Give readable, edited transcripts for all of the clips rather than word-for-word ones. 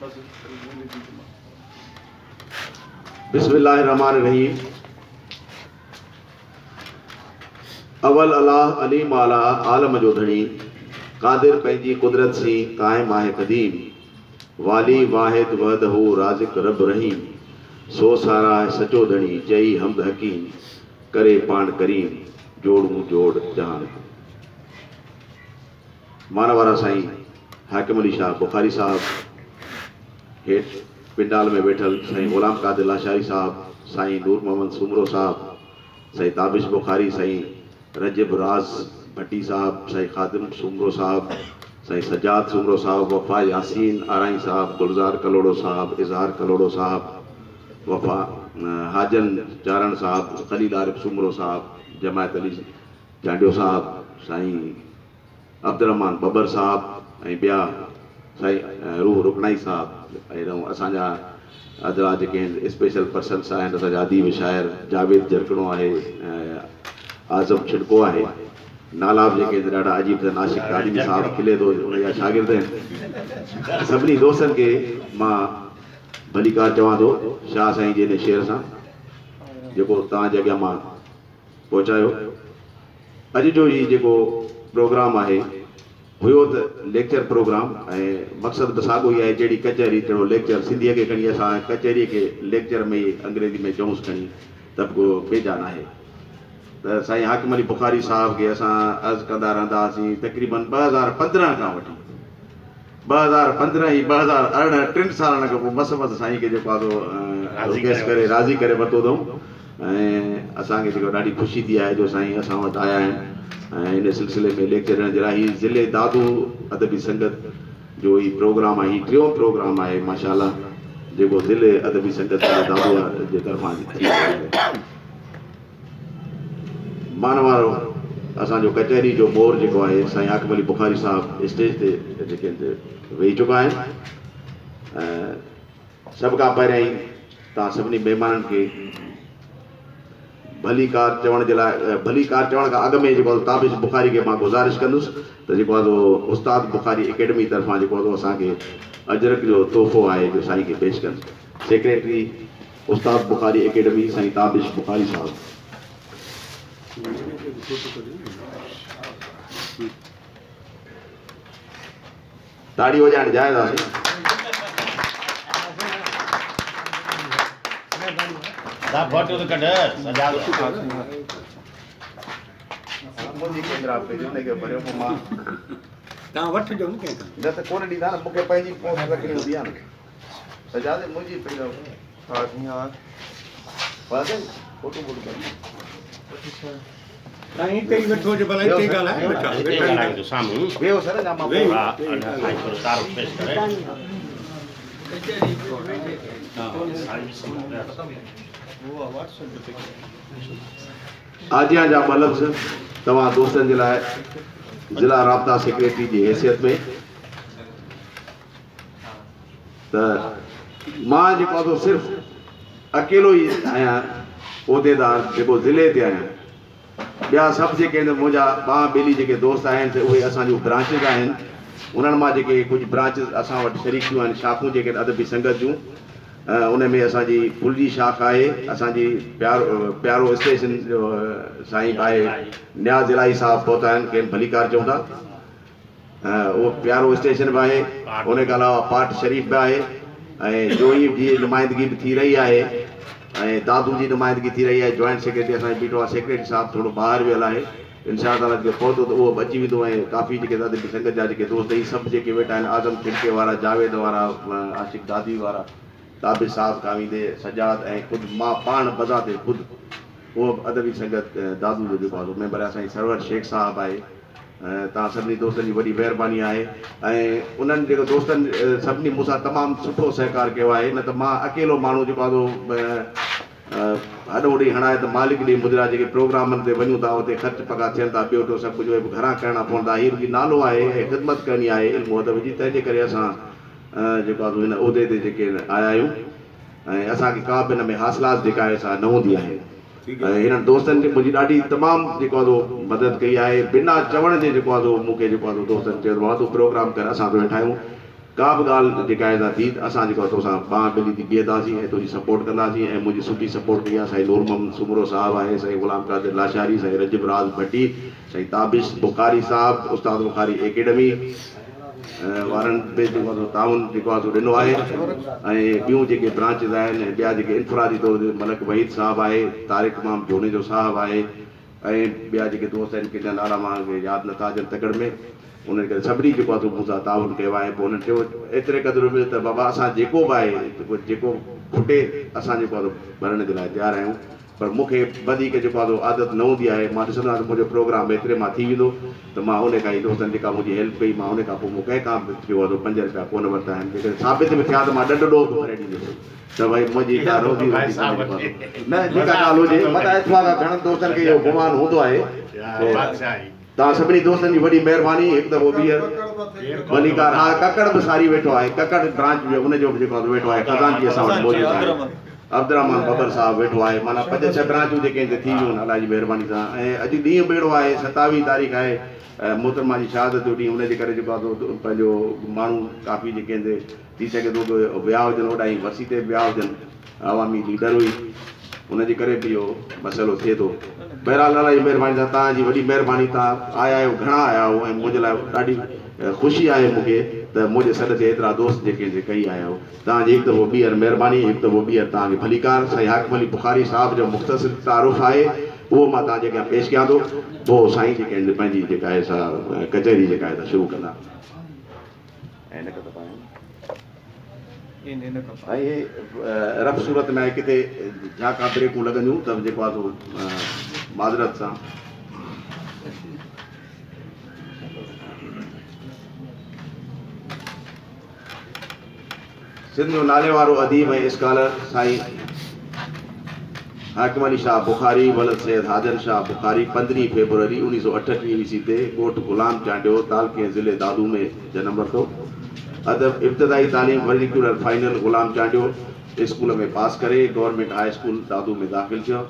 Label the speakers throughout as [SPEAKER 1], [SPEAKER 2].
[SPEAKER 1] بسم الله الرحمٰن الرحيم اول الله عليم اعليٰ عالم جو ڌڻي قادر پنهنجي قدرت سين قائم آهي قديم والي واحد وحده رازق رب رحيم سو ساراهه سچو ڌڻي چئي حمد حڪيم ڪري پاڻ ڪريم جوڙون جوڙ جهان جون. مان وارا سائين حاڪم علي شاهه بخاري صاحب، هيٺ پنڊال ۾ ويٺل سائين غلام قادر لاشاري صاحب، سائين نور محمد سومرو صاحب، سائين تابش بخاري، سائين رجب راز ڀٽي صاحب، سائين خادم سومرو صاحب، سائين سجاد سومرو صاحب، وفا ياسين آرائين صاحب، گلزار ڪلهوڙو صاحب، اظهار ڪلهوڙو صاحب، وفا حاجن چارڻ صاحب، خليل عارف سومرو صاحب، جماعت علي چانڊيو صاحب، سائين عبدالرحمان ٻٻر صاحب ۽ ٻيا سائين روح رڪڻائي صاحب ۽ اسان جا ادڙا جيڪي آهن اسپيشل پرسنس آهن اسان جا اديب شاعر جاويد جرڪڻو آهي ۽ اعظم ڇڙڪو آهي نالا به جيڪي آهن ڏاڍا عجيب اٿن عاشق قادري صاحب کلي ٿو ان جا شاگرد آهن سڀني دوستن کي مان ڀليڪار چوان ٿو شاهه سائين جي ان شعر سان جيڪو توهان جي اڳيان مان پهچايو. اڄ جو هي جيڪو پروگرام آهي هيو ته ليڪچر پروگرام ۽ مقصد به ساڳو ئي آهي جهڙي ڪچهري تهڙو ليڪچر سنڌيء کي کڻي اسان ڪچهريء کي ليڪچر ۾ ئي انگريزي ۾ چئونس کڻي ته به ڪو بيجا ناهي ته سائين حاڪم علي بخاري صاحب کي اسان عرض ڪندا رهندا هئاسين تقريبن 2015 کان وٺي 2015 ۽ 2018 ٽن سالن کان پوء مس مس سائين کي جيڪو آهي سو رڪويسٽ ڪري راضي ڪري ورتو اٿئون ۽ اسان کي جيڪو ڏاڍي خوشي ٿي آهي جو سائين اسان وٽ آيا آهن ۽ ان سلسلي ۾ ليڪچر ڏيڻ جي لاء هي ضلعي دادو ادبي سنگت جو هي پروگرام آهي هي ٽيون پروگرام آهي ماشاء الله جيڪو ضلعي ادبي سنگت ضلعي دادو جي طرفان ٿي رهيو آهي. مان وارو اسان جو ڪچهري جو مور جيڪو آهي سائين حاڪم علي بخاري صاحب اسٽيج تي جيڪي آهن ويهي چڪا آهن ۽ سڀ کان پهريائين توهان سڀني مهمانن کي ڀليڪار چوڻ جي لاء ڀليڪار چوڻ کان اڳ ۾ جيڪو تابش بخاري کي مان گذارش ڪندس ته جيڪو آهي استاد بخاري اڪيڊمي طرفان جيڪو آهي اسان کي اجرڪ جو تحفو آهي جو سائين کي پيش ڪن سيڪريٽري استاد بخاري اڪيڊمي سائين تابش بخاري صاحب. تاڙي وڄائڻ جائز آهي.
[SPEAKER 2] دا فوٽو ته ڪڍ سجاد.
[SPEAKER 1] منهنجي ڪيمرا پئي ان کي ڀريو پوء مان
[SPEAKER 3] تان وٺجو نه ڪنهن کان.
[SPEAKER 1] نه ته ڪونه ڏيندا نه مون کي پنهنجي پوسٽ رکڻي هوندي آهي نه. سجاد منهنجي پئي فوٽو فوٽو ڪڍ.
[SPEAKER 3] سائين هتي ئي ويٺو هجي ڀلا هتي ئي ڳالهائي ويٺا
[SPEAKER 2] هتي ئي ڳالهائي ٿو سامهون.
[SPEAKER 1] ويهو سر اڃا مان
[SPEAKER 3] ويهي.
[SPEAKER 2] ها سائين ٿورو تعارف پيش ڪري.
[SPEAKER 1] آجيان جا ٻه لفظ توهان دوستن جي لاء ضلع رابطا سيڪريٽري جي حيثيت ۾. ته مان جيڪو آهي سو صرف اڪيلو ئي آهيان عهديدار جيڪو ضلعي تي آهيان ٻيا سڀ جيڪي آهن منهنجا ٻانهن ٻيلي جيڪي دوست آهن ته اهي اسان جون برانچز آهن انهن مان جيڪي ڪجهه برانچز اسان وٽ شريڪ ٿيون آهن شاخون جيڪي ادبي سنگت جون ان ۾ اسان جي ڦلجي شاخ آهي اسان جي پيارو پيارو اسٽيشن جو سائين آهي نياز الاهي صاحب پهتا آهن کين ڀليڪار چئون ٿا اهو پيارو اسٽيشن به آهي ان کان علاوه پاٽ شريف به آهي ۽ جوهي جي نمائندگي به ٿي رهي آهي ۽ دادو جي نمائندگي ٿي رهي آهي جوائنٽ سيڪريٽري اسان جو بيٺو آهي سيڪريٽري صاحب ٿورو ٻاهر ويل آهي انشاء الله تعالٰي جيڪي پهتو ته اهو به اچي ويندو ۽ ڪافي جيڪي ادبي سنگت جا جيڪي دوست هي سڀ جيڪي ويٺا آهن اعظم کڙڪي وارا جاويد وارا عاشق دادوي وارا تابش صاحب کان ويندي سجاد ۽ خود مان پاڻ بذات خود اهو به ادبي سنگت دادو جو جيڪو آهي ميمبر آهي سائين سرور شيخ صاحب آهي توهان سڀني دوستن جي وڏي مهرباني آهي ۽ انهن جيڪو دوستن سڀني مون سان تمام سٺو سهڪار ڪيو آهي نه ته مان اڪيلو ماڻهو جيڪو آهي سو هڏ هوڏي هڻائي ته مالڪ ڏي مجرا جيڪي پروگرامن تي وڃون ٿا اتي خرچ پکا ٿين ٿا ٻيو ٽيو سڀ ڪجهه اهي به گهران ڪرڻا پون ٿا هي رڳي نالو آهي ۽ خدمت ڪرڻي آهي علم و ادب جي تنهن جي ڪري اسان جيڪو آهي سو هن عهدي تي جيڪي آيا آهيون ۽ اسان کي ڪا به ان ۾ حاصلات جيڪا آهي سا نه هوندي آهي. ۽ هنن دوستن جي منهنجي ڏاڍي تمام جيڪو آهي سو مدد ڪئي آهي بنا چوڻ جي جيڪو آهي سو مون کي جيڪو آهي سو دوستن چيو ته بابا تون پروگرام ڪر اسان ته ويٺا آهيون ڪا به ڳالهه جيڪا آهي سا ٿي ته اسان جيڪو آهي توسان ٻانهن ٻيلي ٿي بيهنداسين ۽ تنهنجي سپورٽ ڪنداسين ۽ منهنجي سٺي سپورٽ ڪئي آهي سائين نور محمد سومرو صاحب آهي، سائين غلام قادر لاشاري، سائين رجب راز ڀٽي، سائين تابش بخاري صاحب، استاد بخاري ايڪيڊمي وارن به جيڪو آهي سو تعاون جيڪو آهي سو ڏنو آهي ۽ ٻيون جيڪي برانچز آهن ۽ ٻيا جيڪي انفرادي طور تي ملڪ وحيد صاحب آهي، طارق امام جوڻيجو صاحب آهي ۽ ٻيا جيڪي دوست آهن ڪن جا نالا مان کي ياد نٿا اچن تڪڙ ۾ انهن ڪري سڀني جيڪو آهي سو مون سان تعاون ڪيو آهي پوء انهن چيو ايتري قدر به ته بابا اسان جيڪو به آهي جيڪو کٽي اسان جيڪو آهي سو ڀرڻ جي لاء تيار آهيون پر مون کي وڌيڪ جيڪو آهي سو عادت نه هوندي آهي مان ڏسندو آهيان ته منهنجو پروگرام ايتري مان ٿي ويندو ته مان ان کان ئي دوستن جيڪا منهنجي هيلپ ڪئي مان ان کان پوء مون ڪنهن کان به جيڪو آهي سو 5 رپيا ڪونه ورتا آهن جيڪڏهن ثابت به ٿيا ته مان ڏنڊ ڏوهه به ڀري ڏيندس. ته ڀائي منهنجي ڪا روزي روٽي ڪونهي جيڪو نه جيڪا ڳالهه هجي متان اتفاق سان گهڻن دوستن کي اهو گمان هوندو آهي توهان سڀني دوستن جي وڏي مهرباني هڪ دفعو ٻيهر ڀليڪار ها ڪڪڙ به ساري ويٺو آهي ڪڪڙ برانچ جو ان جو به جيڪو ويٺو آهي خزانچي اسان وٽ موجود آهي عبدالرحمان ببر صاحب ويٺو آهي معنيٰ 5 6 برانچون جيڪي هتي ٿي ويون آهن الله جي مهرباني سان ۽ اڄ ڏينهن به اهڙو آهي 27 تاريخ آهي محترمه جي شهادت جو ڏينهن ان جي ڪري جيڪو آهي پنهنجو ماڻهو ڪافي جيڪي هتي ٿي سگهي ٿو ته ويا هجن اوڏانهن ورسي تي به ويا هجن، عوامي ليڊر هئي ان جي ڪري به اهو مسئلو ٿئي ٿو. بهرحال الله جي مهرباني سان توهان جي وڏي مهرباني توهان آيا آهيو گهڻا آيا آهيو ۽ منهنجي لاء ڏاڍي خوشي آهي مون کي ته منهنجي سڏ تي ايترا دوست جيڪي آهن سي ڪهي آيا آهيو. توهان جي هڪ دفعو ٻيهر مهرباني هڪ دفعو ٻيهر توهان کي ڀليڪار. سائين حاڪم علي بخاري صاحب جو مختصر تعارف آهي اهو مان توهان جي اڳيان پيش ڪيان ٿو پوء سائين جيڪي آهن سي پنهنجي جيڪا آهي سا ڪچهري جيڪا آهي سا شروع ڪندا. عينڪ ته پايو نه ۽ هي رف صورت ۾ آهي ڪٿي جهاڪا بريڪون لڳنديون ته جيڪو آهي سو معذرت سان. سنڌ جو ناليوارو اديب ۽ اسڪالر سائين حاڪم علي شاهه بخاري ولد سيد حاجن شاهه بخاري 15 فيبروري 1938 عيسوي تي ڳوٺ غلام چانڊيو تعلقي ۽ ضلعي دادو ۾ جنم ورتو. ادب، ابتدائي تعليم vernacular final Ghulam Chandio school ۾ pass ڪري گورنمينٽ هاء اسڪول دادو ۾ داخل ٿيو.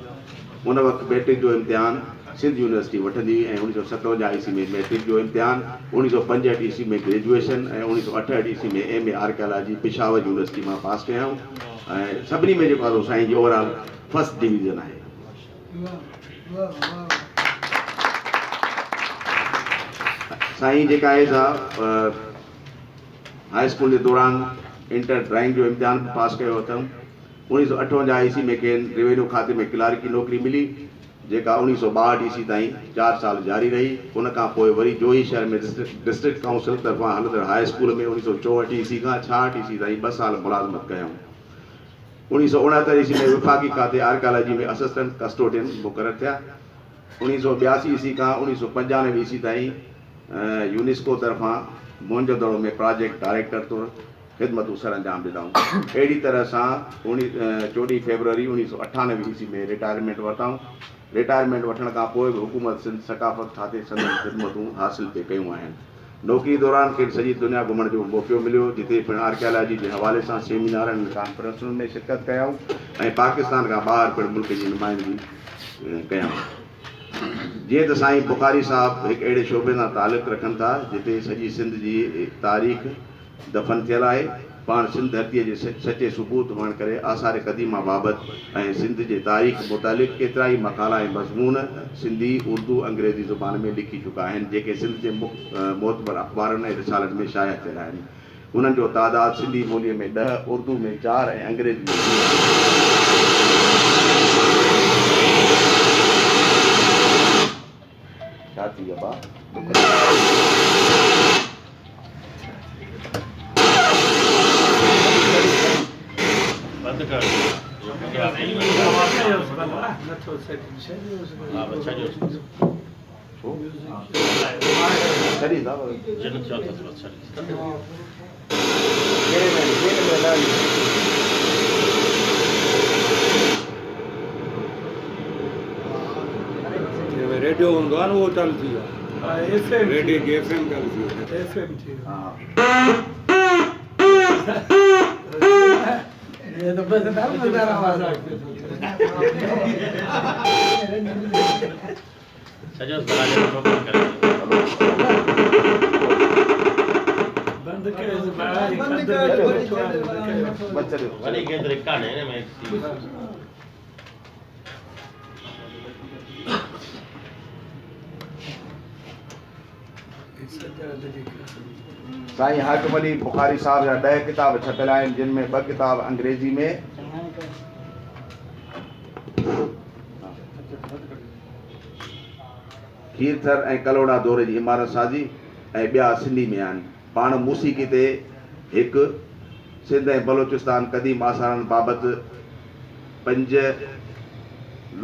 [SPEAKER 1] ان وقت مئٽرڪ جو امتحان سنڌ يونيورسٽي وٺندي هئي ۽ 1957 عيسوي ۾ مئٽرڪ جو امتحان، 1965 عيسوي ۾ گريجوئيشن ۽ 1968 عيسوي ۾ M A archaeology Peshawar university مان پاس ڪيائون ۽ سڀني ۾ جيڪو آهي سو سائين جي اوور آل فرسٽ ڊويزن آهي. سائين جيڪا آهي سا هاء اسڪول جي دوران انٽر ڊرائنگ جو امتحان به پاس ڪيو اٿم. 1958 عيسوي ۾ کين روينيو کاتي ۾ ڪلارڪي نوڪري ملي، جيڪا 1962 عيسوي تائين 4 سال جاري رهي. ان کان پوء وري جوهي شهر ۾ ڊسٽرڪٽ ڪائونسل طرفان هلندڙ هاء اسڪول ۾ 1964 عيسوي کان 66 عيسوي تائين 2 سال ملازمت ڪيائون. 1969 عيسوي ۾ وفاقي کاتي آرڪيالاجي ۾ اسسٽنٽ ڪسٽوڊين مقرر ٿيا. 1982 عيسوي کان 1995 عيسوي تائين يونيسڪو طرفان موهنجودڙو ۾ پراجيڪٽ ڊائريڪٽر طور خدمتون سرانجام ڏنائون. اهڙي طرح سان 14 فيبروري 1998 عيسوي ۾ رٽائرمينٽ ورتائون. رٽائرمينٽ وٺڻ کان پوء به حڪومت سنڌ ثقافت کاتي سندن خدمتون حاصل پئي ڪيون آهن. نوڪري دوران کين سڄي دنيا گهمڻ جو موقعو مليو، جتي پڻ آرڪيالاجي جي حوالي سان سيمينارن ۽ ڪانفرنسن ۾ شرڪت ڪيائون ۽ پاڪستان کان ٻاهر پڻ ملڪ جي نمائندگي ڪيائون. جيئن ته سائين بخاري صاحب هڪ اهڙي شعبي سان تعلق رکن ٿا، جتي سڄي سنڌ جي تاريخ دفن ٿيل آهي. پاڻ سنڌ ڌرتيء جي سچي سپوت هئڻ ڪري آثار قديمه بابت ۽ سنڌ جي تاريخ متعلق ڪيترائي مقالا ۽ مضمون سنڌي، اردو، انگريزي زبان ۾ لکي چڪا آهن، جيڪي سنڌ جي معتبر اخبارن ۽ رسالن ۾ شايع ٿيل آهن. انهن جو تعداد سنڌي ٻوليء ۾ 10، اردو ۾ 4 ۽ انگريزي ۾ 20 آهي. ڇا ٿي ابا؟
[SPEAKER 2] بند ڪر.
[SPEAKER 3] ريڊيو هوندو آهي نه اهو چالو ٿي ويو آهي ريڊيو جي ايف ايم چالو ٿي ويو
[SPEAKER 4] ايف ايم ٿي ويو
[SPEAKER 2] سڄو بلا جو ٺوڪر ڪري.
[SPEAKER 3] بند ڪيوس ڀاء بند
[SPEAKER 1] ڪيو.
[SPEAKER 2] وڏي ڪيتري ڪانهي هن ۾.
[SPEAKER 1] سائين حاڪم علي بخاري صاحب جا 10 ڪتاب ڇپيل آهن، جن ۾ 2 ڪتاب انگريزي ۾. کيرٿر ۽ ڪلهوڙا دور جي عمارت سازي ۽ ٻيا سنڌي ۾ آهن. پاڻ موسيقي تي هڪ، سنڌ ۽ بلوچستان قديم آثارن بابت 5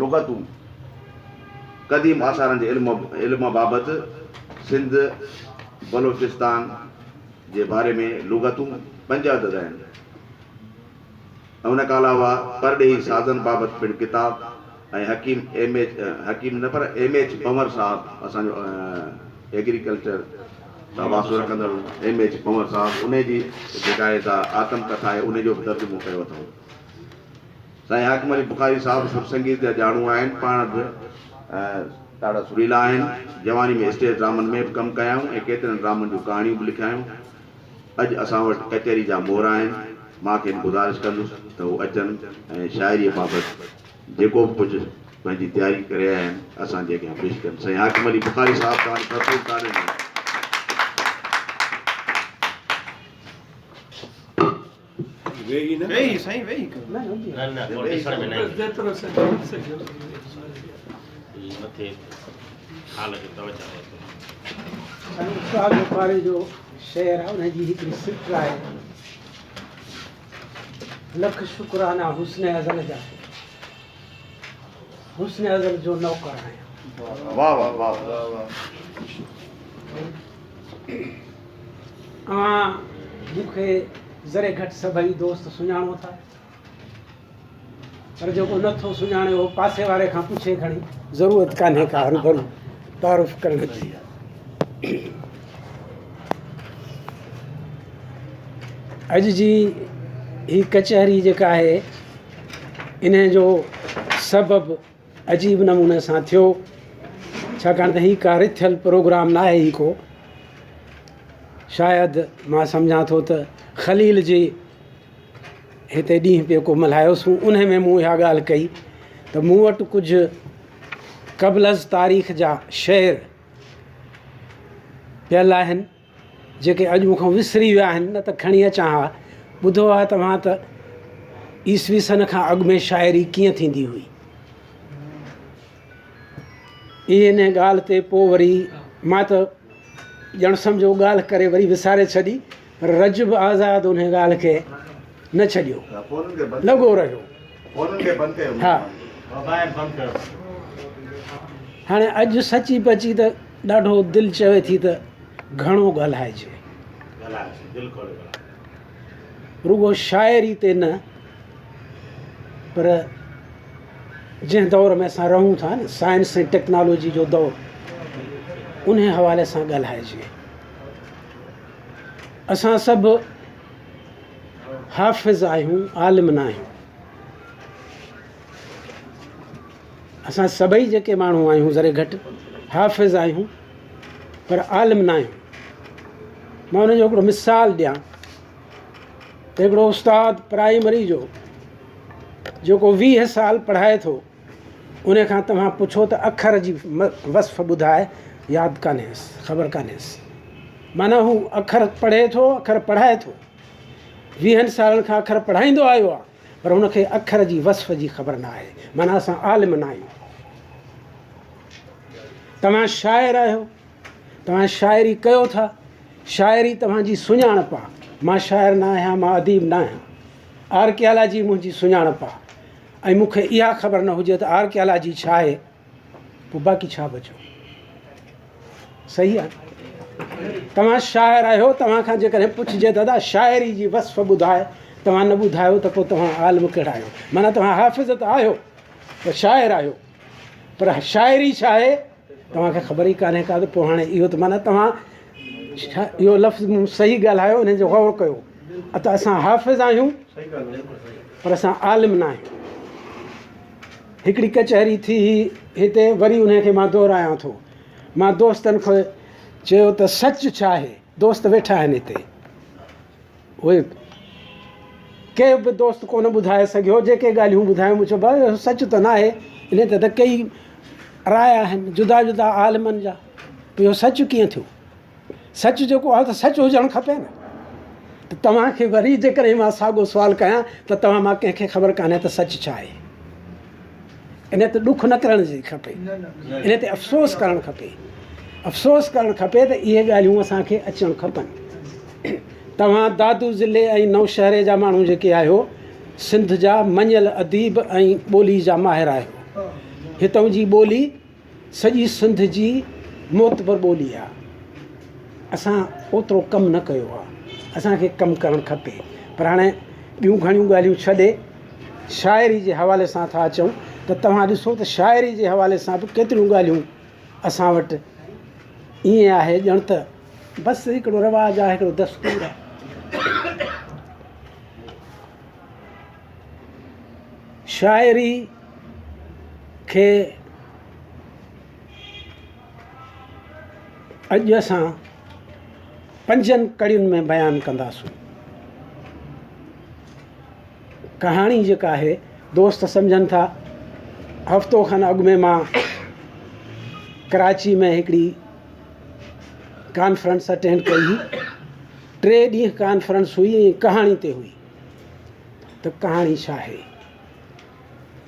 [SPEAKER 1] لغتون، قديم آثارن جي علم بابت سنڌ بلوچستان جي باري ۾ لغتون 5 عدد آهن. ان کان علاوه پرڏيهي سازن بابت پڻ ڪتاب ۽ حڪيم ايم ايڇ حڪيم نه پر ايم ايڇ پنور صاحب اسان جو ايگريڪلچر سان واسطو رکندڙ ايم ايڇ پنور صاحب انهي جي جيڪا آهي سا آتم ڪٿا آهي انهي جو به ترجمو ڪيو اٿئون. سائين حاڪم علي بخاري صاحب سر سنگيت جا ڄاڻو آهن، پاڻ به ڏاڍا سريلا آهن. جواني ۾ اسٽيج ڊرامن ۾ به ڪم ڪيائون ۽ ڪيترن ڊرامن جون ڪهاڻيون به لکيائون. اڄ اسان وٽ ڪچهري جا مور آهن، مان کين گذارش ڪندس ته هو اچن ۽ شاعريء بابت جيڪو به ڪجهه پنهنجي تياري ڪري آيا آهن، اسان جي اڳيان پيش ڪن. سائين حاڪم علي بخاري صاحب توهان جي ڀرپور تاڙين ۾.
[SPEAKER 3] ويهي نه
[SPEAKER 4] ويهي سائين ويهي ڪر.
[SPEAKER 2] نه نه پوء ڏسڻ ۾ نه ايندو.
[SPEAKER 3] جيترو سگهيو.
[SPEAKER 2] هي مٿي حال جو توجه آهي.
[SPEAKER 5] سائين استاد بخاري جو شعر آهي ان جي هڪڙي سٽ آهي، لک شڪرانا حسن ازل جا، حسن ازل جو نوڪر آهيان.
[SPEAKER 1] واه واه واه.
[SPEAKER 5] اوهان مون کي ذري گهٽ سڀئي دوست سڃاڻو ٿا، پر جيڪو نه ٿو سڃاڻي اهو پاسي واري کان پڇي کڻي، ضرورت ڪانهي ڪا هروڀرو تعارف ڪرڻ جي. اڄ جي هي ڪچهري جيڪا آهي انهي جو سبب عجيب نموني سان ٿيو، ڇاڪاڻ ته هي ڪا رٿيل پروگرام نه آهي. هي ڪو شايد مان سمجهان ٿو ته خليل جي هتي ڏينهن پيو ڪو ملهايوسون، انهي ۾ مون اها ڳالهه ڪئي ته مون وٽ ڪجهه قبل از تاريخ جا شعر پيل آهن جيڪي اڄ مون کان وسري ويا آهن، نه ته کڻي اچان ها. ٻڌو آهي توهان ته عيسوي سن کان اڳ ۾ شاعري ڪيئن ٿيندي هئي. ان ڳالهه تي پوء وري مان ته ڄڻ سمجهو ڳالهه ڪري وري وساري ڇڏي، پر رجب آزاد ان ڳالهه کي نه ڇڏيو، لڳو رهيو. ها هاڻي اڄ سچي پچي ته ڏاڍو دل چوي ٿي ته گهڻو ڳالهائجي، رڳو شاعري تي نه پر جنهن دور ۾ اسان رهون ٿا نه، سائنس ۽ ٽيڪنالاجي جو دور، انهي حوالي سان ڳالهائجي. اسان سڀ حافظ آهيون، عالم نه آهيون. اسان سڀئي جيڪي ماڻهو آهيون ذري گهٽ حافظ آهيون پر عالم نه آهيون. مان ان جو هڪڙو مثال ڏيان ته هڪڙو استاد پرائمري جو جيڪو 20 سال پڙهائي ٿو، ان کان توهان پڇو ته اکر جي وصف ٻڌاء، ياد ڪانهيس، خبر ڪانهيس. معنيٰ هو اکر پڙهي ٿو، اکر پڙهائي ٿو، 20 سالن کان اکر پڙهائيندو آيو آهي، پر هن کي اکر جي وصف جي خبر نه آهي. معنيٰ اسان عالم نه آهيون. توهان شاعر آهيو، توهان شاعري ڪيو ٿا، شاعري توهان جي سڃاڻپ آهي. مان شاعر نه آهيان، مان اديب نه آهيان، آرڪيالاجي منهنجي سڃاڻپ آهي ۽ مون کي اها خبر نه هجي ته آرڪيالاجي ڇا آهي، پوء باقي ڇا بچيو؟ صحيح آهي. توهان شاعر آهيو، توهان کان جيڪڏهن پڇجي ته ادا شاعري جي وصف ٻڌاء، توهان نه ٻڌايو ته پوء توهان عالم ڪهڙا آهيو؟ معنيٰ توهان حافظ ته آهيو پر شاعر آهيو، پر شاعري ڇا آهي توهان کي خبر ئي ڪانهي ڪا، ته پوء هاڻي اهو ته معنيٰ توهان اهو لفظ مون صحيح ڳالهايو، ان جو غور ڪيو ته اسان حافظ آهيون پر اسان عالم نه آهيون. هڪڙي ڪچهري ٿي هئي هتي، وري انهي کي مان دهرايان ٿو. مان دوستن کي چيو ته سچ ڇا آهي؟ دوست ويٺا آهن هتي. اهي ڪنهن به دوست ڪونه ٻڌائي سگهيو، جيڪي ڳالهيون ٻڌايون مون چيو ڀاء اهو سچ ته ناهي، انهي تي ته ڪيئي رايا آهن جدا جدا عالمن جا، پوء اهو سچ ڪيئن ٿيو؟ سچ جيڪو آهي ته سچ هجڻ کپي نه. ته توهان کي وري جيڪڏهن مان ساڳو سوال ڪيان ته توهان مان ڪنهن کي خبر ڪانهي ته سچ ڇا آهي. ان تي ڏک نه ڪرڻ جي کپي، ان تي افسوس ڪرڻ کپي، افسوس ڪرڻ کپي ته اهي ڳالهيون اسان کي اچڻ کپن. توهان دادو ضلعي ۽ نوشهري جا ماڻهو جيڪي آهيو، سنڌ جا مڃيل اديب ۽ ٻولي جا ماهر آهيو. هتئون جي ٻولي سڄي سنڌ جي معتبر ٻولي آ. اسان اوترو ڪم نه ڪيو آ. اسان کي ڪم ڪرڻ کپي. پر هاڻي ٻيون گهڻيون ڳالهيون ڇڏي شاعري جي حوالي سان ٿا اچون ته توهان ڏسو ته شاعري جي حوالي سان به ڪيتريون ڳالهيون اسان وٽ ائين آهي ڄڻ ته بس هڪڙو رواج آ، هڪڙو دستور آ. شاعري کي اڄ اسان پنجن ڪڙين ۾ بيان ڪنداسون. ڪهاڻي جيڪا آهي دوست سمجهن ٿا هفتو کن اڳ ۾ مان ڪراچي ۾ هڪڙي ڪانفرنس اٽينڊ ڪئي هئي. ٽي ڏينهن ڪانفرنس هئي ۽ ڪهاڻي تي هئي ته ڪهاڻي ڇا آهي.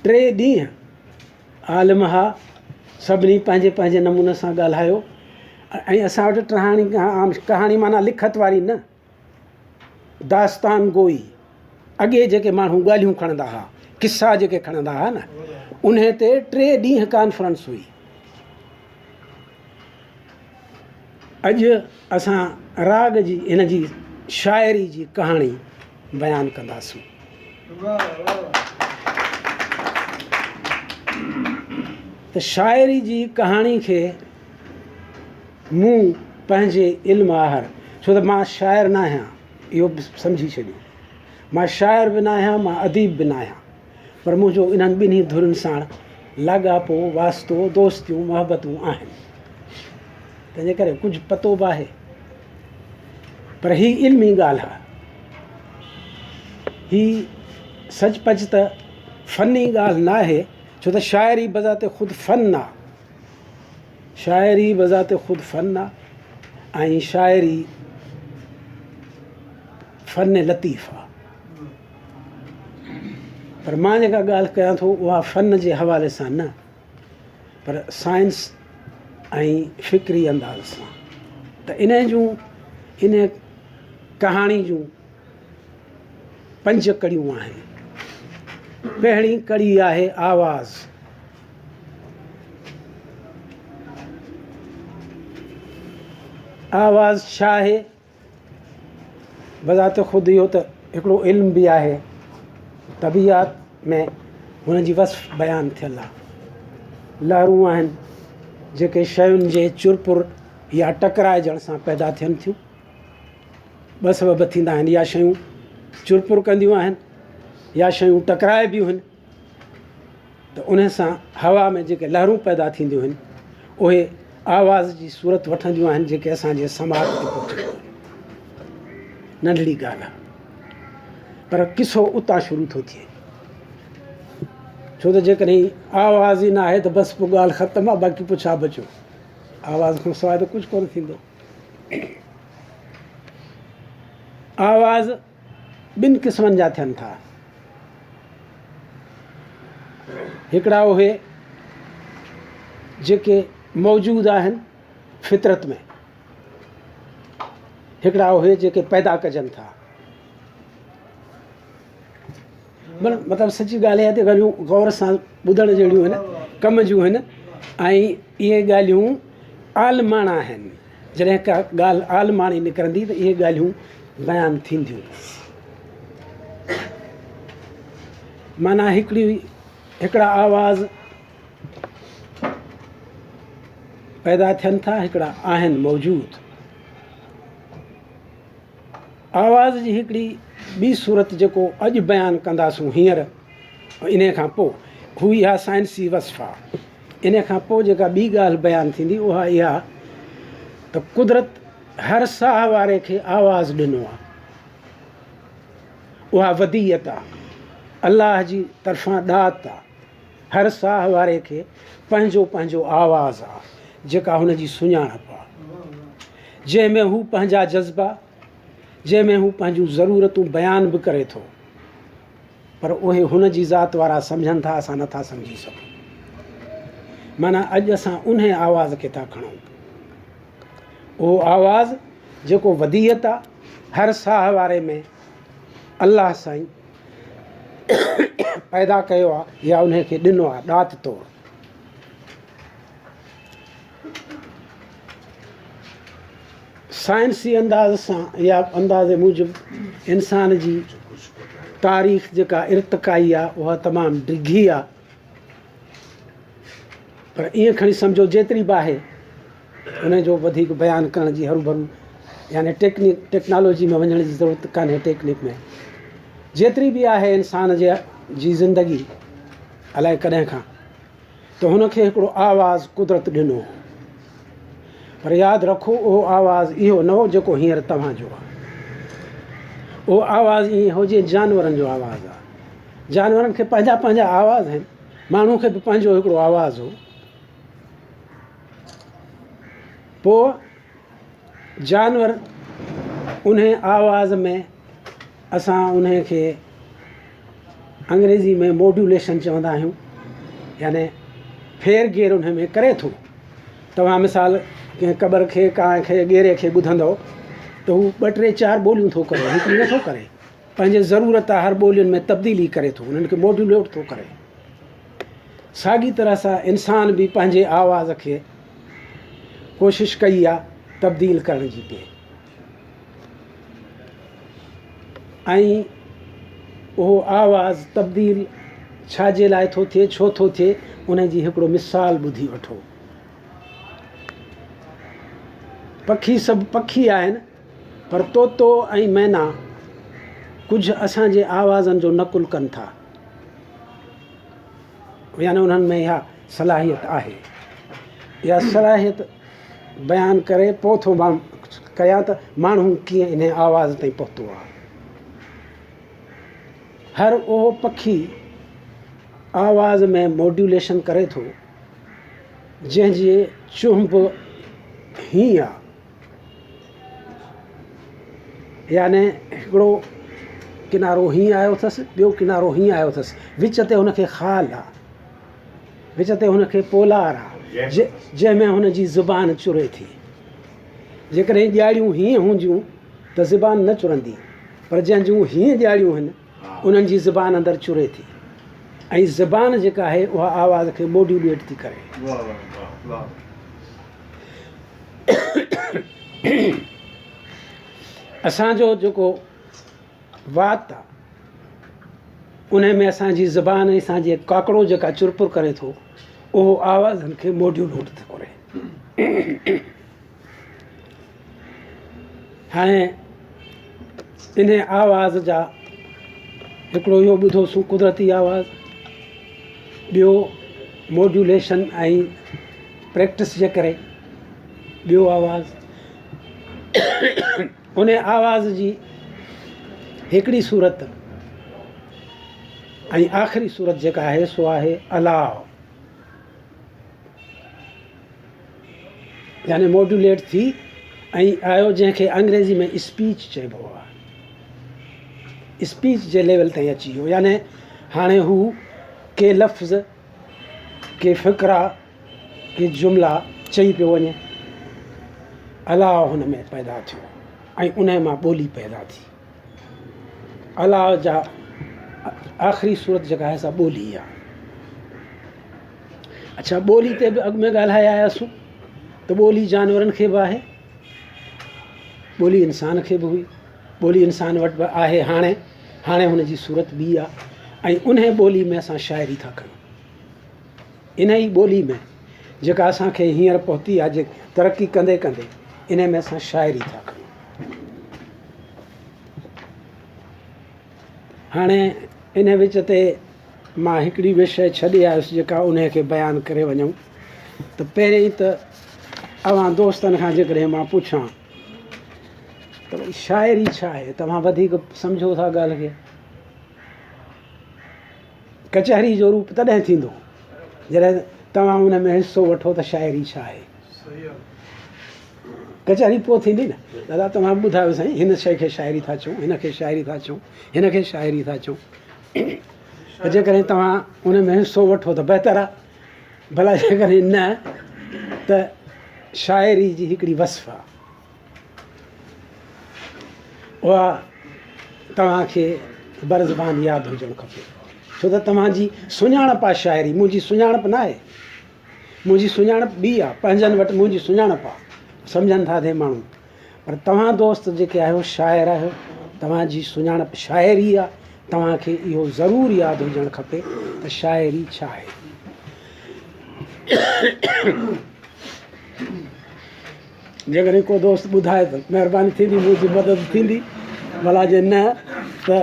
[SPEAKER 5] ٽي ڏينهن عالم ها سڀني پنهنجي پنهنجي نموني سان ڳالهايو ۽ اسان وٽ ٽهاڻي عام ڪهاڻي معنيٰ لکت واري نه داستان گوئي اڳي جيڪي ماڻهو ڳالهيون کڻندا هئا قصا جيڪي کڻندا هئا نه انهي تي ٽي ڏينهن ڪانفرنس هئي. اڄ اسان راڳ جي هن جي شاعري جي ڪهاڻي بيان ڪنداسون. ته شاعري جي ڪهاڻي کي مون پنهنجي علم آهر، ڇو ته مان شاعر نه آهيان، اهو به سمجهي ڇڏيو، مان شاعر به نه آهيان، مان اديب به نه آهيان، پر منهنجو انهن ٻنهي ڌرين ساڻ لاڳاپو، واسطو، دوستيون، محبتون آهن. تنهنجي ڪري ڪجهه پتو به آهي. پر هي علمي ڳالهه آهي. هي سچ پچ ته فني ڳالهه نه آهي، ڇو ته شاعري بذات خود فن آهي. شاعري بذات خود فن آهي ۽ شاعري فن لطيف آهي. پر مان جيڪا ڳالهه ڪيان ٿو اها فن جي حوالي سان نه پر سائنس ۽ فڪري انداز سان ته انهي جون انهي ڪهاڻي جون پنج ڪڙيون آهن. پهرين ڪڙي آهي آواز. آواز ڇا آهي؟ بذات خود اهو ته هڪڙو علم به آهي. طبيعات ۾ هن جي وصف بيان ٿيل آهي. لهرون آهن جيڪي شين جي چرپر يا ٽڪرائجڻ سان پيدا ٿين ٿيون. ٻه سبب ٿيندا آهن يا شيون چرپر ڪنديون آهن يا شيون ٽڪرائبيون آهن. ته انهن سان هوا ۾ جيڪي لهرون پيدا ٿينديون آهن اهي آواز جي صورت وٺنديون آهن جيڪي اسان جي سماعت تي پهچنديون آهن. ننڍڙي ڳالهه آهي پر قصو اتان شروع ٿو ٿئي ڇو ته جيڪڏهن آواز ئي نه آهي ته بس پوء ڳالهه ختم آهي باقي پوء ڇا بچيو آواز کان سواء ته ڪجهه ڪونه ٿيندو. آواز ٻن قسمن جا ٿين ٿا. هڪڙا اهي جيڪي موجود آهن فطرت ۾، هڪڙا اهي جيڪي پيدا ڪجن ٿا. مطلب سچي ڳالهه اها ته ڳالهيون غور سان ٻڌڻ جهڙيون آهن، ڪم جون آهن ۽ اهي ڳالهيون عالماڻا آهن. جڏهن ڪا ڳالهه عالماڻي نڪرندي ته اهي ڳالهيون بيان ٿينديون. معنيٰ هڪڙي هڪڙا آواز پيدا ٿين ٿا هڪڙا آهن موجود. آواز جي هڪڙي ٻي صورت جيڪو اڄ بيان ڪنداسون هينئر انهيء کان پوء هو اها سائنسي وصف آهي. انهيء کان پوء جيڪا ٻي ڳالهه بيان ٿيندي اها اها ته قدرت هر ساهه واري کي آواز ڏنو آهي. اها وديعت آ، الله جي طرفان ڏات آ. هر ساهه واري کي پنهنجو پنهنجو آواز آ، جيڪا هن جي سڃاڻپ آ، جنهن ۾ هو پنهنجا جذبا، جنهن ۾ هو پنهنجون ضرورتون بيان به ڪري ٿو. پر اهي هن جي ذات وارا سمجهن ٿا، اسان نٿا سمجهي سگهون. معنيٰ اڄ اسان انهي آواز کي ٿا کڻون. اهو آواز جيڪو وديعت آ، هر ساهه واري ۾ الله سائين پيدا ڪيو آ يا انهي کي ڏنو آ ڏات طور. سائنسي انداز سان يا اندازي موجب انسان جي تاريخ جيڪا ارتقائي آ اها تمام ڊگهي آ پر ائين کڻي سمجهو جيتري به آهي ان جو وڌيڪ بيان ڪرڻ جي هروڀرو يعني ٽيڪنيڪ ٽيڪنالاجي ۾ وڃڻ جي ضرورت ڪانهي ٽيڪنيڪ ۾ جيتري به آهي انسان جي جي زندگي الائي ڪڏهن کان ته هن کي هڪڙو آواز قدرت ڏنو هو. پر ياد رکو اهو آواز اهو نه هو جيڪو هينئر توهان جو آهي. اهو آواز ائين هو جيئن جانورن جو آواز آهي. جانورن کي پنهنجا پنهنجا آواز آهن، ماڻهو کي به پنهنجو هڪڙو آواز هو. پوء جانور انهي آواز ۾ اسان انهي کي انگريزي ۾ موڊيوليشن چوندا آهيون يعني ڦير گير انهي ۾ ڪري ٿو. توهان مثال ڪنهن ڪٻر کي ڪانء کي ڳيري کي ٻڌندؤ ته هو ٻه ٽي چار ٻوليون ٿو ڪري هڪڙي نٿو ڪري پنهنجي ضرورت آهر ٻولين ۾ تبديلي ڪري ٿو انهن کي موڊيوليٽ ٿو ڪري. ساڳي طرح سان انسان به پنهنجي آواز کي ڪوشش ڪئي آ تبديل ڪرڻ جي پئي ۽ اهو آواز تبديل ڇا جي لاء ٿو ٿئي ڇو ٿو ٿئي ان جي هڪڙو مثال ٻڌي وٺو. پکي سڀ پکي آهن پر طوطو ۽ مينا ڪجهه اسان جي آوازن جو نقل ڪن ٿا يعني انهن ۾ اها صلاحيت آهي. اها صلاحيت بيان ڪري پوء ٿو مان ڪيان ته ماڻهو ڪيئن انهي آواز تائين پهتو آهي. هر اهو پکي آواز ۾ موڊيوليشن ڪري ٿو جنهن جي چهنب هيئن آهي. يعني هڪڙو ڪنارو هيئن آيو اٿس ٻيو ڪنارو هيئن آيو اٿس وچ تي هن کي خال آ وچ تي هن کي پولار آ جنهن ۾ هن جي زبان چري ٿي. جيڪڏهن ڄاڙيون هيئن هونديون ته زبان نه چرندي پر جنهن جون هيئن ڄاڙيون هن انهن جي زبان اندر چري ٿي ۽ زبان جيڪا آهي اها آواز کي موڊيوليٽ ٿي ڪري. اسان جو جيڪو وات آ انهي ۾ اسان جي زبان ۽ اسان جي ڪاڪڙو جيڪا چرپر ڪري ٿو اهو آوازن کي موڊيوليٽ ٿو ڪري. هاڻي انهي آواز جا هڪڙو اهو ٻڌوسون قدرتي آواز ٻيو موڊيوليشن ۽ پريڪٽس جي ڪري ٻيو آواز ان آواز جي هڪڙي صورت ۽ آخري صورت جيڪا آهي سو آهي الاء يعني موڊيوليٽ ٿي ۽ آيو جنهن کي انگريزي ۾ اسپيچ چئبو آهي اسپيچ جي ليول تائين اچي ويو يعني هاڻي هو ڪي لفظ ڪي فقرا ڪي جملا چئي پيو وڃي. الاء هن ۾ پيدا ٿيو ۽ انهي مان ٻولي پيدا ٿي. الاء جا آخري صورت جيڪا آهي سا ٻولي آهي. اڇا ٻولي تي به اڳ ۾ ڳالهائي آياسون ته ٻولي جانورن کي به آهي، ٻولي انسان کي به هئي، ٻولي انسان وٽ به آهي هاڻي هاڻي هن جي صورت ٻي آهي ۽ انهي ٻولي ۾ اسان شاعري ٿا ڪيون. انهي ئي ٻولي ۾ جيڪا اسان کي هينئر پهتي آهي جي ترقي ڪندي ڪندي انهي ۾ اسان شاعري ٿا ڪيون. هاڻي انهي وچ تي مان هڪڙي ٻي شيء ڇڏي آيس جيڪا انهي کي بيان ڪري وڃون ته پهرين ته اوهان دوستن کان جيڪڏهن مان پڇان ته ڀئي شاعري ڇا آهي؟ توهان وڌيڪ سمجهو ٿا ڳالهه کي. ڪچهري جو روپ تڏهن ٿيندو جڏهن توهان ان ۾ حصو وٺو ته شاعري ڇا آهي. ڪچهري پوء ٿيندي نه دادا توهان ٻڌايو سائين هن شيء کي شاعري ٿا چئون هن کي شاعري ٿا چئون هن کي شاعري ٿا چئون ته جيڪڏهن توهان ان ۾ حصو وٺو ته بهتر آهي ڀلا جيڪڏهن نه ته شاعري جي هڪڙي وصف آهي اها توهان کي برزبان ياد هجڻ کپي ڇو ته توهان جي سڃاڻپ آهي شاعري منهنجي سڃاڻپ نه آهي منهنجي سڃاڻپ ٻي آهي پنهنجن وٽ منهنجي سڃاڻپ آهي سمجهن ٿا ٿي ماڻهو پر توهان دوست جيڪي آهيو شاعر آهيو توهان جي سڃاڻپ شاعري آهي توهان کي اهو ضرور ياد هجڻ کپي ته شاعري ڇا آهي جيڪڏهن ڪو دوست ٻڌائي ته مهرباني ٿيندي منهنجي مدد ٿيندي ڀلا جي نه ته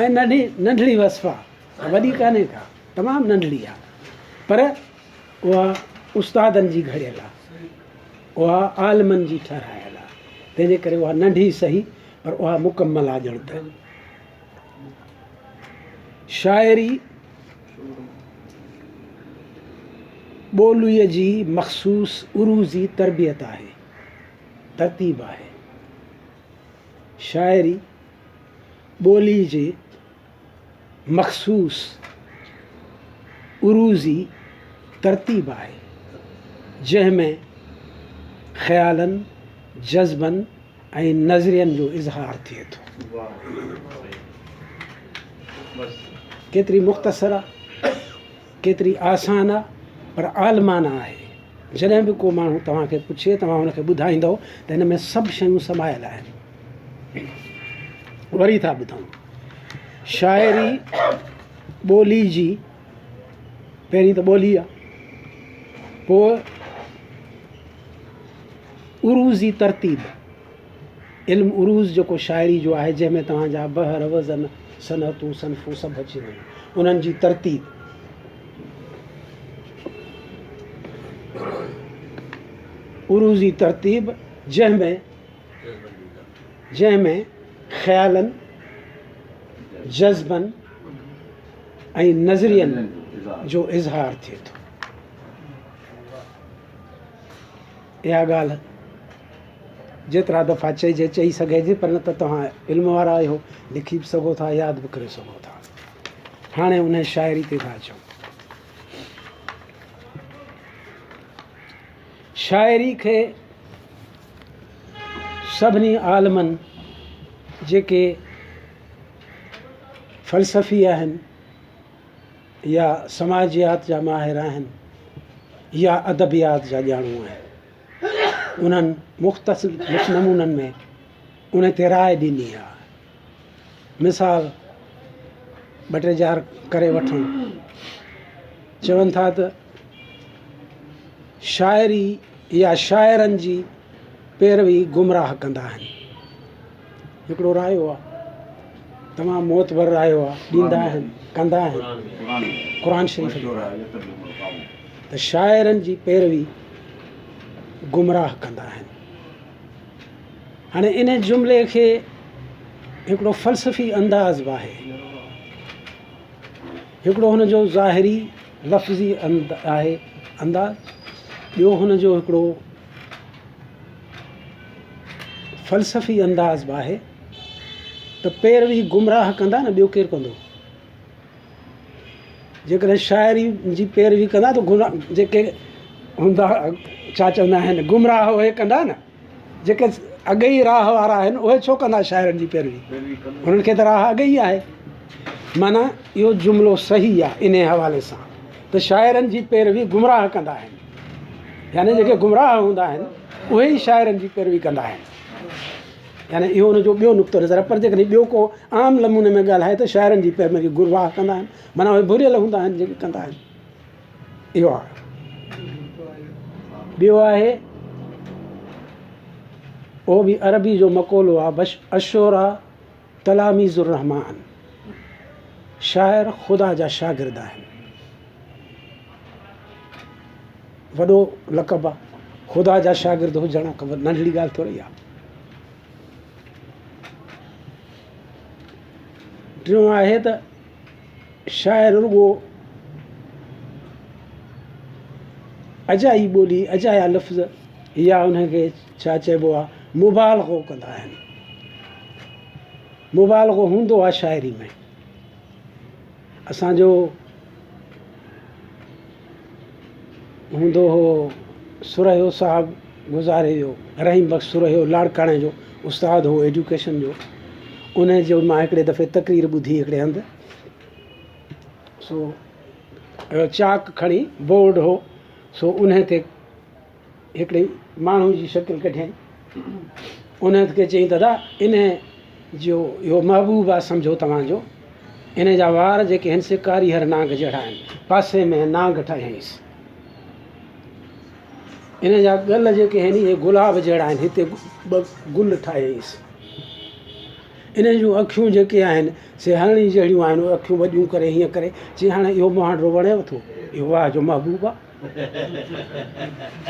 [SPEAKER 5] ۽ ننڍي ننڍڙي وصف آهي وڏي ڪانهي ڪا تمام ننڍڙي آهي پر اها استادن جي گهڙيل آهي اها عالمن جي ٺهرايل آهي تنهن جي ڪري اها ننڍي سهي پر اها مڪمل آهي ڄڻ ته شاعري ٻوليء جي مخصوص عروضي تربيت آهي، ترتيب آهي. شاعري ٻوليء جي مخصوص عروضي ترتيب آهي، جنهن ۾ خيالن، جذبن ۽ نظرين جو اظهار ٿئي ٿو. ڪيتري مختصر آ، ڪيتري آسان آ، پر عالمانه آهي. جڏهن به ڪو ماڻهو توهان کي پڇي، توهان ان کي ٻڌائيندؤ ته هن ۾ سڀ شيون سمايل آهن. وري ٿا ٻڌون. شاعري ٻولي جي پهرين ته ٻولي آ، پوء عروضي ترتيب، علم عروض جيڪو شاعري جو آهي جنهن ۾ توهان جا بحر، وزن، صنعتون، صنفون سڀ اچي ويون انهن جي ترتيب. عروضي ترتيب جنهن ۾ جنهن ۾ خيالن، جذبن ۽ نظرين جو اظهار ٿئي ٿو. اها ڳالهه جيترا دفعا چئجي چئي سگهجي پر نه ته توهان علم وارا آهيو لکي به سگهو ٿا ياد به ڪري سگهو ٿا. هاڻي ان شاعري تي ٿا اچون. شاعري کي سڀني عالمن جيڪي فلسفي آهن يا سماجيات جا ماهر آهن يا ادبيات جا ڄاڻو آهن انهن مختلف نمونن ۾ ان تي راء ڏني آهي. مثال ٻه ٽي چار ڪري وٺون چون ٿا ته شاعري يا شاعرن جي پيروي گمراهه ڪندا آهن. هڪڙو رايو آ تمام معتبر رايو آ ڏيندا آهن ڪندا آهن قرآن شريف جو ته شاعرن جي پيروي گمراهه ڪندا آهن هاڻي ان جملي کي هڪڙو فلسفي انداز به آهي هڪڙو هن جو ظاهري لفظي آهي انداز ٻيو هن جو هڪڙو فلسفي انداز به آهي ته پيروي گمراهه ڪندا نه ٻيو ڪير ڪندو جيڪڏهن شاعري جي پيروي ڪندا ته جيڪي هوندا ڇا چوندا آهن گمراهه اهي ڪندا نه جيڪي اڳي ئي راهه وارا آهن اهي ڇو ڪندا شاعرن جي پيروي انهن کي ته راهه اڳي ئي آهي معنيٰ اهو جملو صحيح آهي انهي حوالي سان ته شاعرن جي پيروي گمراهه ڪندا آهن يعني جيڪي گمراهه هوندا آهن اهي ئي شاعرن جي پيروي ڪندا آهن يعني اهو ان جو ٻيو نقطو نظر پر جيڪڏهن ٻيو ڪو عام نموني ۾ ڳالهائي ته شاعرن جي پيروي گمراهه ڪندا آهن معنيٰ اهي ڀريل هوندا آهن جيڪي ڪندا آهن اهو آهي ٻيو آهي اهو به عربي جو مقولو آهي بش اشعرا تلاميذ الرحمان شاعر خدا جا شاگرد آهن وڏو لقب آهي خدا جا شاگرد هجڻ ننڍڙي ڳالهه ٿوري آهي ٽيون آهي ته شاعر رڳو اجائي ٻولي، اجايا لفظ يا ان کي ڇا چئبو آ مبالغو ڪندا آهن. مبالغو هوندو آ شاعري ۾. اسان جو هوندو هو سرهيو صاحب گذاري ويو، رحيم بخش سرهيو لاڙڪاڻي جو استاد هو ايجوڪيشن جو، ان جو مان هڪڙي دفعي تقرير ٻڌي هڪڙي هنڌ، سو چاڪ کڻي بورڊ هو سو ان تي هڪڙي ماڻهو جي شڪل ڪڍيائين، ان کي چيائين دادا ان جو اهو محبوب آهي سمجهو توهان جو، ان جا وار جيڪي آهن سي ڪاريهر نانگ جهڙا آهن، پاسي ۾ نانگ ٺاهيائينس، ان جا ڳل جيڪي آهن اهي گلاب جهڙا آهن، هتي ٻه گل ٺاهيائينس، ان جون اکيون جيڪي آهن سي هرڻي جهڙيون آهن، اهي اکيون وڏيون ڪري هيئن ڪري چي هاڻي اهو مهانڊو وڻيو ٿو، اهو واهه جو محبوب آهي.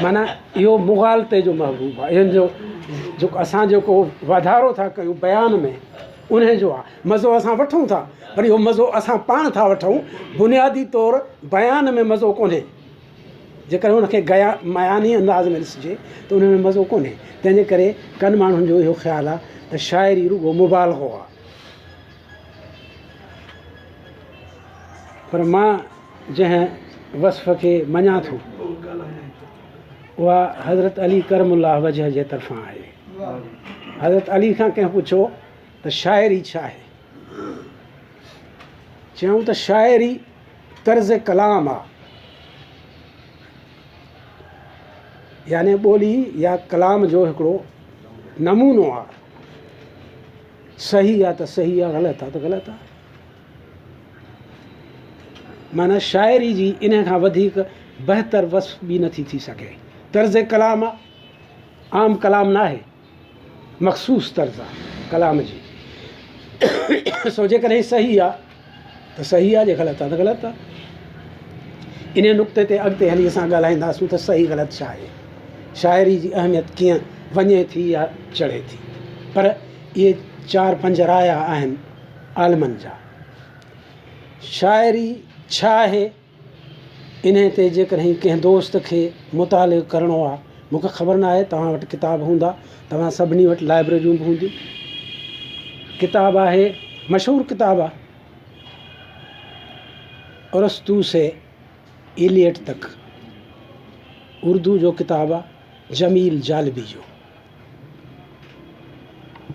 [SPEAKER 5] معنيٰ اهو مغالطي جو محبوب آهي. ان جو جيڪو اسان جيڪو واڌارو ٿا ڪيون بيان ۾ انهي جو آهي. مزو اسان وٺون ٿا پر اهو مزو اسان پاڻ ٿا وٺون، بنيادي طور بيان ۾ مزو ڪونهي. جيڪڏهن ان کي گيا مياني انداز ۾ ڏسجي ته ان ۾ مزو ڪونهي. تنهن جي ڪري ڪن ماڻهن جو اهو خيال آهي ته شاعري رڳو مبالغو آهي. پر مان جنهن وصف کي مڃان ٿو اها حضرت علي ڪرم الله وجهه جي طرفان آهي. حضرت علي کان ڪنهن پڇيو ته شاعري ڇا آهي؟ چيائون ته شاعري طرز ڪلام آ، يعني ٻولي يا ڪلام جو هڪڙو نمونو آ، صحيح آ ته صحيح آ، غلط آ ته غلط آ. معنيٰ شاعري جي انهيء کان وڌيڪ بهتر وصف ٻي نٿي ٿي سگهي. طرز ڪلام آ، عام ڪلام ناهي، مخصوص طرز آ ڪلام جي. سو جيڪڏهن صحيح آ ته صحيح آ، جي غلط آ ته غلط آ. انهيء نقطي تي اڳتي هلي اسان ڳالهائينداسون ته صحيح غلط ڇا آهي، شاعري جي اهميت ڪيئن وڃي ٿي يا چڙهي ٿي. پر اهي چار پنج رايا آهن عالمن جا. شاعري ڇا آهي؟ انهي تي جيڪڏهن ڪنهن دوست کي مطالعو ڪرڻو آ، مون کي خبر ناهي توهان وٽ ڪتاب هوندا، توهان سڀني وٽ لائبريريون به هونديون. ڪتاب آهي، مشهور ڪتاب آ، ارسطو سي ايليٽ تڪ، اردو جو ڪتاب آ، جميل جالبي جو.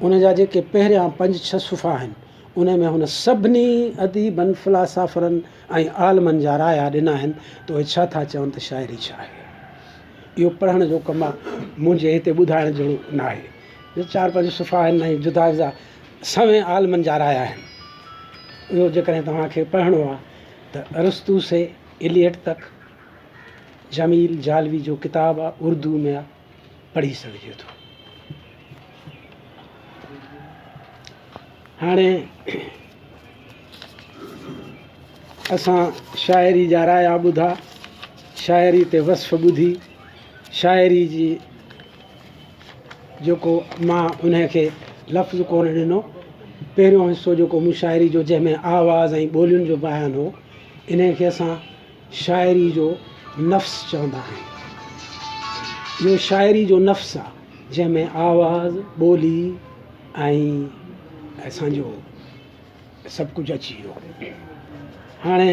[SPEAKER 5] ان جا جيڪي پهريان پنج ڇهه صفحا آهن، ان ۾ هن سڀني اديبن، فلاسافرن ۽ عالمن جا رايا ڏنا آهن ته اهي ڇا ٿا چون ته شاعري ڇا آهي. اهو پڙهڻ جو ڪم آهي، منهنجي هتي ٻڌائڻ جهڙو ناهي. چار پنج صفحا آهن ۽ جدا جدا سوين عالمن جا رايا آهن. اهو جيڪڏهن توهان کي پڙهڻو آهي ته ارسطو سي ايليٽ تڪ جميل جالوي جو ڪتاب آهي، اردو ۾ آهي. پڙهي سگهجي ٿو. هاڻي اسان شاعري جا رايا ٻڌا، شاعري تي وصف ٻڌي، شاعري جي جيڪو مان ان کي لفظ ڪونه ڏنو، پهريون حصو جيڪو مون شاعري جو جنهن ۾ آواز ۽ ٻولين جو بيان هو، ان کي اسان شاعري جو نفس چوندا آهن. اهو شاعري جو نفس آ جنهن ۾ آواز، ٻولي ۽ اسان جو سڀ ڪجهه اچي ويو. هاڻي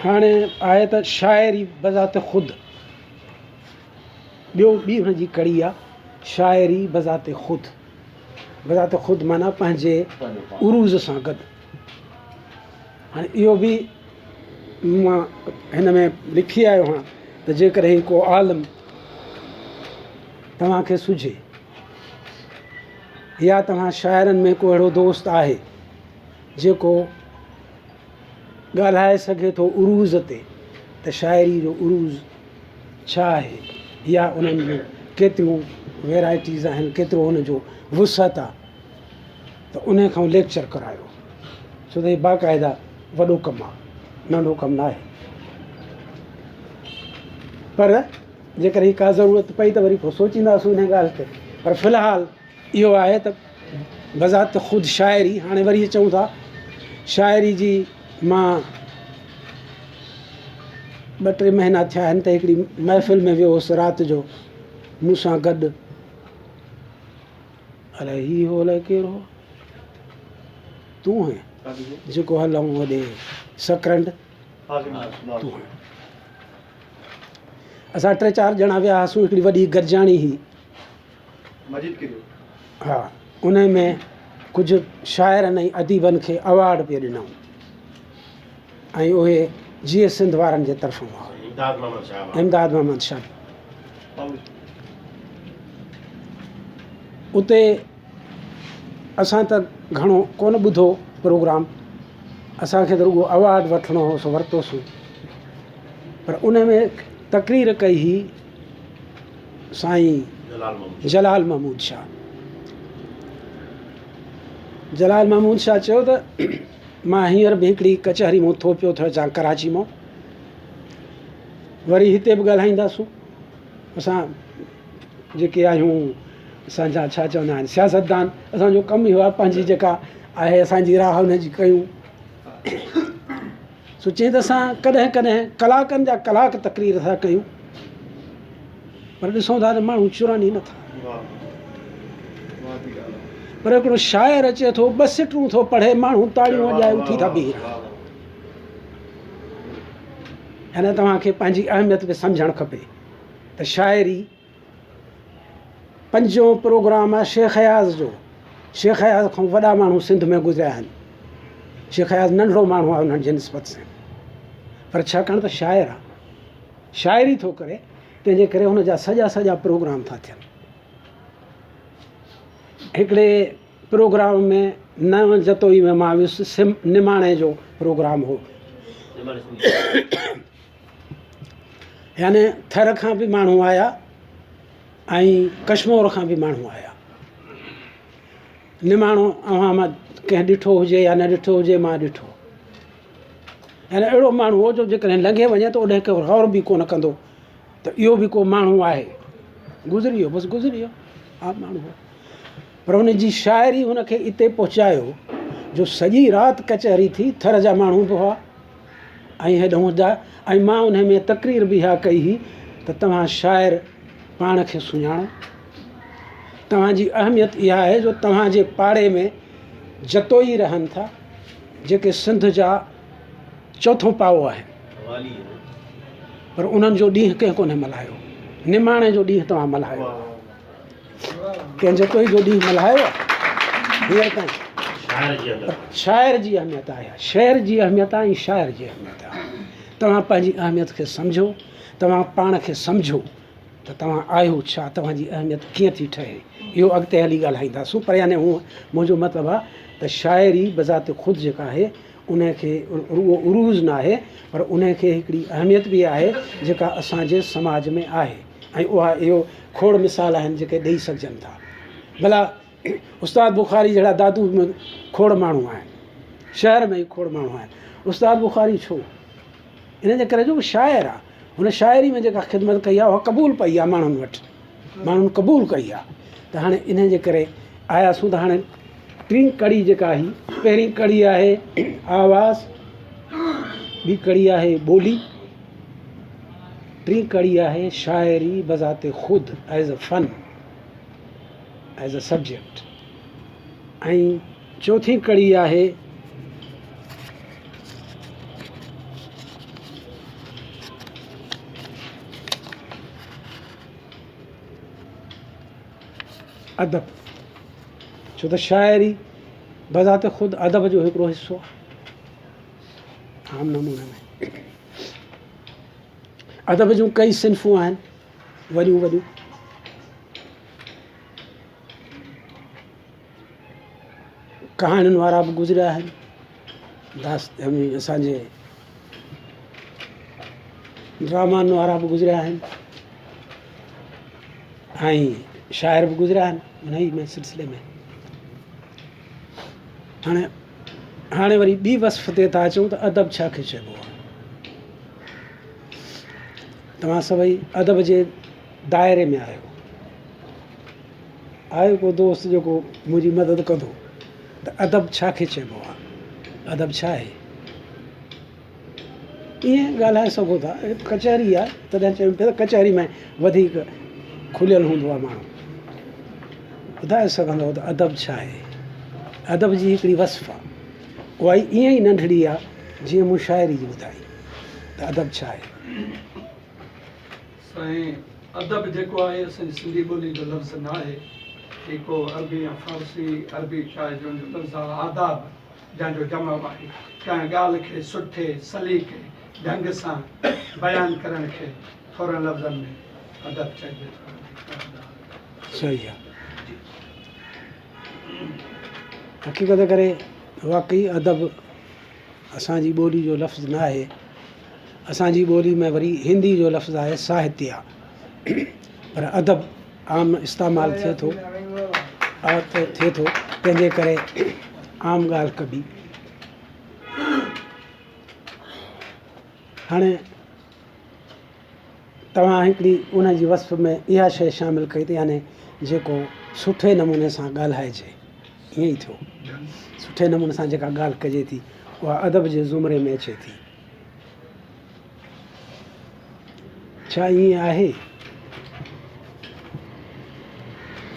[SPEAKER 5] هاڻي آهي ته شاعري بذات خود ٻيو ٻي هن جي ڪڙي آ شاعري بذات خود، بذات خود معنيٰ پنهنجي عروض سان گڏ. هاڻي اهو به مان هن ۾ لکي آيو آهيان ته جيڪڏهن ڪو عالم توهان کي سجهي يا توهان شاعرن ۾ ڪو اهڙو دوست آهي جيڪو ڳالهائي سگهي ٿو عروض تي ته شاعري جو عروض ڇا آهي يا انهن جون ڪيتريون ويرائٽيز آهن ڪيترو ان جو وسعت آهي ته ان کان ليڪچر ڪرايو ڇو ته هي باقاعده وڏو ڪم آهي ننڍو ڪم نه آهي پر جيڪڏهن ڪا ضرورت پئي ته وري پوء سوچينداسون ان ڳالهه تي پر في الحال اهو آهي ته بذات خود شاعري هاڻي وري چئون ٿا شاعري جي مان ٻه ٽي مهينا ٿيا آهن ته هڪڙي محفل ۾ ويو هوس رات جو مون سان گڏ الائي هي هو الائي ڪير هو تون هئين جيڪو هلون هوڏي سڪرنڊ تون هئين اسان ٽي چار ڄڻا ويا هئاسون هڪڙي وڏي گڏجاڻي هئي ها ان ۾ ڪجهه شاعرن ۽ اديبن کي اوارڊ پئي ڏنائون ۽ اهي جيئي سنڌ وارن جي طرفان هئا امداد محمد شاهه اتي اسان ته گهڻو ڪونه ٻڌو پروگرام اسان کي ته رڳو اوارڊ وٺڻو هو سو ورتوسون پر ان ۾ تقرير ڪئي هئي سائين جلال محمود شاهه جلال محمود شاهه چيو ته مان هينئر به هڪڙي ڪچهري مون ٿو پيو ٿو اچان ڪراچي مان وري هتي به ڳالهائينداسون اسان جيڪي آهيون اسان جا ڇا چوندا آهن سياستدان اسان جو ڪم اهو آهي پنهنجي جيڪا آهي اسان جي راهه ان جي ڪيون سو چيائين ته اسان ڪڏهن ڪڏهن ڪلاڪن جا ڪلاڪ تقرير ٿا ڪيون پر ڏسون ٿا ته ماڻهو چرن ئي نٿا پر هڪڙو شاعر اچي ٿو ٻه سٽون ٿو پڙهي ماڻهو تاڙيون وڄائي اٿي ٿا بيهي رهن يعني توهان کي پنهنجي اهميت به سمجهڻ کپي ته شاعري پنجون پروگرام آهي شيخ اياز جو شيخ اياز کان وڏا ماڻهو سنڌ ۾ گذريا آهن شيخ اياز ننڍڙو ماڻهو آهي انهن جي نسبت سان پر ڇاڪاڻ ته شاعر آهي شاعري ٿو ڪري تنهن جي ڪري هن جا سڄا سڄا پروگرام ٿا ٿين هڪڙي پروگرام ۾ نئون جتوئي ۾ مان ويس سم نماڻي جو پروگرام هو يعني ٿر کان به ماڻهو آيا ۽ ڪشمور کان به ماڻهو آيا نماڻو اوهان مان ڪنهن ڏٺو هجي يا نه ڏٺو هجي مان ڏٺو يعني اهڙو ماڻهو هو جو جيڪڏهن لنگهي وڃي ته ان کي غور به ڪونه ڪندو ته اهو به ڪو ماڻهو آهي گذري ويو بس گذري ويو عام ماڻهو هو پر هن جي شاعري هن کي اتي پهچايو جو سڄي رات ڪچهري ٿي ٿر جا ماڻهو به هئا ۽ هيڏهون جا ۽ مان ان ۾ تقرير به اها ڪئي هئي ته توهان شاعر پاڻ کي سڃاڻو توهان جي اهميت اها آهي جو توهان جي پاڙي ۾ جتوئي رهن ٿا جيڪي سنڌ جا چوٿون پائو آهن پر انهن جو ڏينهن ڪنهن ڪونهي ملهايو نماڻي جو ڏينهن توهان ملهايو ڪنهن جتوئي جو ڏينهن ملهايو آهي هينئر تائين شاعر جي اهميت آهي شعر جي اهميت آهي ۽ شاعر جي اهميت آهي توهان پنهنجي اهميت کي سمجهو توهان پاڻ کي سمجهو ته توهان آهيو ڇا توهان جي اهميت ڪيئن ٿي ٺهي اهو اڳتي هلي ڳالهائينداسون پر يعني هونء منهنجو مطلب آهي ته شاعري بذات خود جيڪا آهي ان کي رڳو عروض ناهي پر ان کي هڪڙي اهميت به آهي جيڪا اسان جي سماج ۾ آهي ۽ اها اهو کوڙ مثال آهن جيڪي ڏئي سگهجن ٿا ڀلا استاد بخاري جهڙا دادو ۾ کوڙ ماڻهو آهن شهر ۾ ئي کوڙ ماڻهو آهن استاد بخاري ڇو ان جي ڪري جو شاعر آهي هن شاعري ۾ جيڪا خدمت ڪئي آهي اها قبول پئي آهي ماڻهن وٽ ماڻهن قبول ڪئي آهي ته هاڻي ان جي ڪري آياسون ته هاڻي ٽين ڪڙي جيڪا آهي پهرين ڪڙي آهي آواز ٻي ڪڙي آهي ٻولي ٽين ڪڙي آهي شاعري بذات خود ايز اي فن ايز اي سبجيڪٽ ۽ چوٿين ڪڙي آهي ادب ڇو ته شاعري بذات خود ادب جو هڪڙو حصو آهي عام نموني ۾ ادب جون ڪئي صنفون آهن وڏيون وڏيون ڪهاڻين وارا به گذريا آهن داس اسانجي ڊرامن وارا به گذريا آهن ۽ شاعر به گذريا آهن ان ئي ۾ سلسلي ۾ هاڻي هاڻي وري ٻي وصف تي ٿا اچون ته ادب ڇا کي چئبو آهي. توهان سڀئي ادب جي دائري ۾ آهيو. آهي ڪو دوست جيڪو منهنجي مدد ڪندو ته ادب ڇا کي چئبو آهي؟ ادب ڇا آهي؟ ائين ڳالهائي سگهو ٿا ڪچهري آهي تڏهن چئون پيا ته ڪچهري ۾ وڌيڪ کليل هوندو آهي ماڻهو ٻڌائي سگهندو ته ادب ڇا آهي؟ ادب جي هڪڙي وصف آهي اها ائين ئي ننڍڙي آهي جيئن مون شاعري جي ٻڌائي ته ادب ڇا آهي؟
[SPEAKER 3] سائين ادب جيڪو آهي اسان جي سنڌي ٻولي جو لفظ نه آهي هي ڪو عربي يا فارسي عربي شايد جو ان جو لفظ آهي آداب جنهن جو جمع به آهي ڪنهن ڳالهه کي سٺي سليقي ڍنگ سان بيان ڪرڻ کي ٿورن لفظن ۾ ادب چئجي ٿو.
[SPEAKER 5] صحيح آهي حقيقت ڪري واقعي ادب اسان جي ٻولي جو لفظ نه آهي. اسان جي ٻولي ۾ وري هندي جو لفظ آهي ساهتيه پر ادب عام استعمال ٿئي ٿو ٿئي ٿو تنهن جي ڪري عام ڳالهه ڪبي. هاڻي توهان هڪڙي ان جي وصف ۾ اها شيء شامل ڪئي ته يعني جيڪو سٺي نموني سان ڳالهائجي ائين ئي ٿيو سٺي نموني سان جيڪا ڳالهه ڪجي ٿي اها ادب جي زمري ۾ اچي ٿي ڇا ائين آهي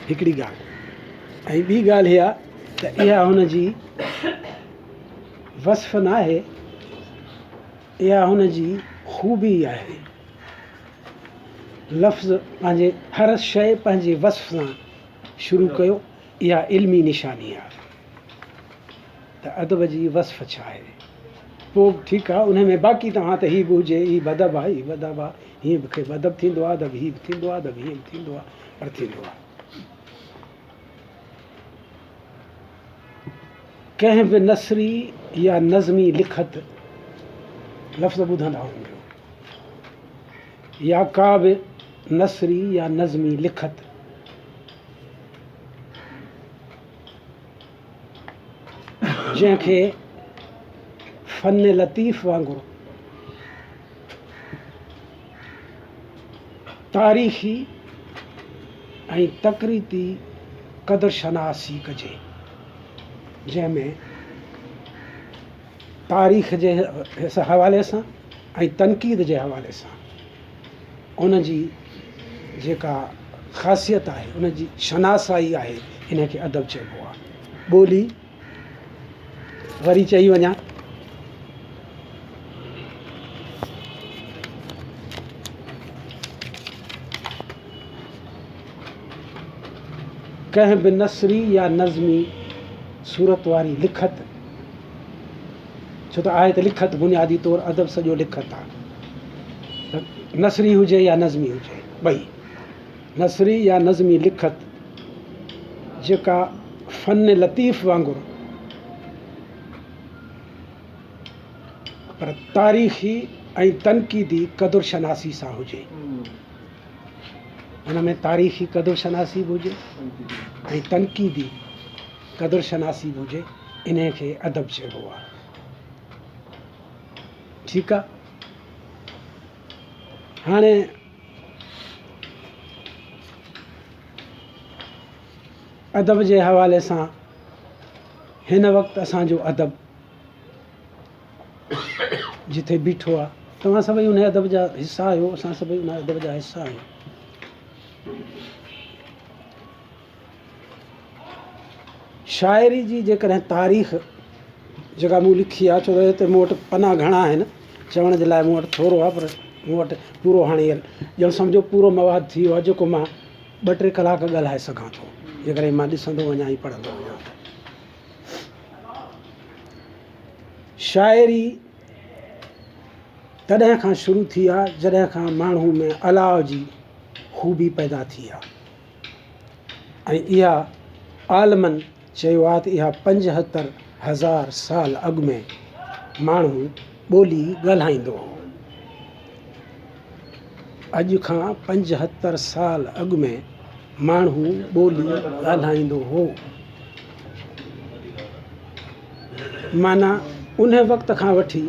[SPEAKER 5] هڪڙي ڳالهه ۽ ٻي ڳالهه اها ته اها هن جي وصف نه آهي اها هن جي خوبي آهي. لفظ پنهنجي هر شيء پنهنجي وصف سان شروع ڪيو اها علمي نشاني آهي ته ادب جي وصف ڇا آهي. پوء به ٺيڪ آهي ان ۾ باقي توهان ته هي به هجي هي به ادب آهي هي به ادب آهي هيئن به کي به ادب ٿيندو آهي ادب هي به ٿيندو آهي ادب هيئن به ٿيندو آهي پر ٿيندو آهي. ڪنهن به نثري يا نظمي لکت لفظ ٻڌندا هوندؤ يا ڪا به نثري يا نظمي لکت جنهن کي فن لطيف وانگر تاريخي ۽ تقريتي قدر شناسي ڪجي، جنهن ۾ تاريخ جي حوالي سان ۽ تنقيد جي حوالي سان ان جي جيڪا خاصيت آهي، ان جي شناسائي آهي، ان کي ادب چئبو آهي. ٻولي وري چئي وڃان. ڪنهن به نثري يا نظمي صورت واري لکت، ڇو ته آهي ته لکت بنيادي طور ادب سڄو لکت آهي، نثري هجي يا نظمي هجي ٻئي. نثري يا نظمي لکت جيڪا فن لطيف وانگر پر تاريخي ۽ تنقيدي قدر شناسي سان هجي. ان ۾ تاريخي قدر شناسي به هجي ۽ تنقيدي قدر شناسي به هجي، انهي کي ادب چئبو آهي. ٺيڪ آهي. هاڻي ادب جي حوالي سان هن وقت اسان جو ادب جتي بيٺو آهي توهان سڀئي ان ادب جا حصا آهيو اسان سڀئي ان ادب جا حصا آهيون شاعري جي جيڪڏهن تاريخ جيڪا مون لکي آهي ڇو ته هتي مون وٽ پنا گهڻا آهن چوڻ جي لاء مون وٽ ٿورو آهي پر مون وٽ پورو هاڻي ڄڻ سمجهو پورو مواد ٿي ويو آهي جيڪو مان ٻه ٽي ڪلاڪ ڳالهائي سگهان ٿو جيڪڏهن مان ڏسندو وڃان ۽ پڙهندو وڃان ته شاعري تڏهن کان شروع ٿي آهي جڏهن کان ماڻهو ۾ الاء جي خوبي پيدا ٿي آهي ۽ اها عالمن چيو آهي ته اها 75 هزار سال اڳ ۾ ماڻهو ٻولي ڳالهائيندو هو. اڄ کان 75 سال اڳ ۾ ماڻهو ٻولي ڳالهائيندو هو. معنيٰ ان وقت کان وٺي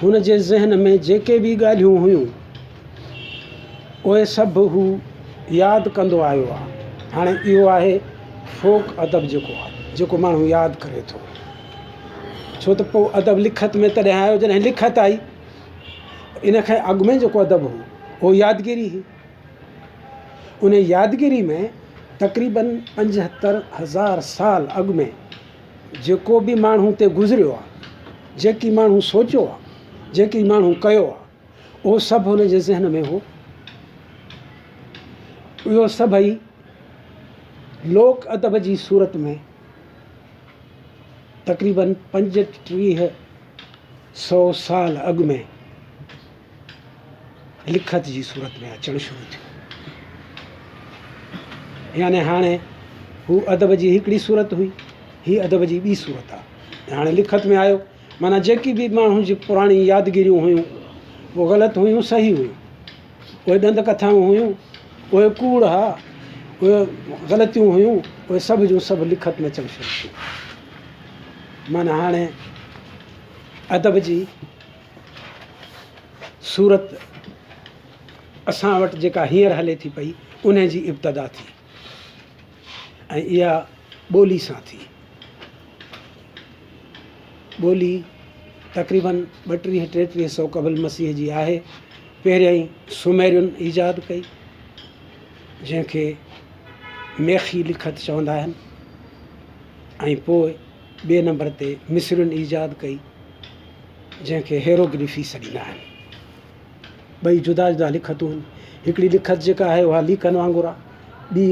[SPEAKER 5] هن جي ذهن ۾ جيڪي به ڳالهيون هيون. اهي سڀ هو ياد ڪندو آيو آهي. هاڻي اهو آهي فوڪ ادب جيڪو آهي، جيڪو ماڻهو ياد ڪري ٿو. ڇو ته پوء ادب لکت ۾ تڏهن آيو جڏهن لکت آئي. ان کان اڳ ۾ جيڪو ادب هو اهو يادگيري هئي. ان يادگيري ۾ تقريبن پنجهتر هزار سال اڳ ۾ جيڪو به ماڻهو تي گذريو آهي، جيڪي ماڻهو سوچيو آهي، جيڪي ماڻهو ڪيو آهي، اهو سڀ هن جي ذهن ۾ هو. اهو سڀئي لوڪ ادب جي صورت ۾ تقريبن 35 سو سال اڳ ۾ لکت جي صورت ۾ اچڻ شروع ٿيو. يعني هاڻي هو ادب جي هڪڙي صورت هئي، هي ادب جي ٻي صورت آهي. هاڻي لکت ۾ آيو معنيٰ جيڪي به ماڻهن جي پراڻي يادگيريون هيون اهي غلط هيون صحيح هيون، اهي ڏند ڪٿائون هيون، اهي ڪوڙ ها، اهي غلطيون هيون، اهي سڀ جون سڀ لکت ۾ اچڻ شروع ٿيون. معنيٰ هاڻي ادب جي صورت اسان وٽ جيڪا هينئر هلي ٿي پئي انهي جي ابتدا ٿي ۽ اها ٻولي سان ٿي. ٻولي تقريبن ٻٽيهه ٽيٽيهه سو قبل مسيح جي آهي. پهريائين سميرين ايجاد ڪئي جنهن کي ميخي لکت چوندا آهن ۽ پوء ٻئي نمبر تي مصرين ايجاد ڪئي جنهن کي هيروگليفي سڏيندا آهن. ٻئي جدا جدا لکتون آهن. هڪڙي لکت جيڪا آهي اها ليڪن وانگر آهي، ٻي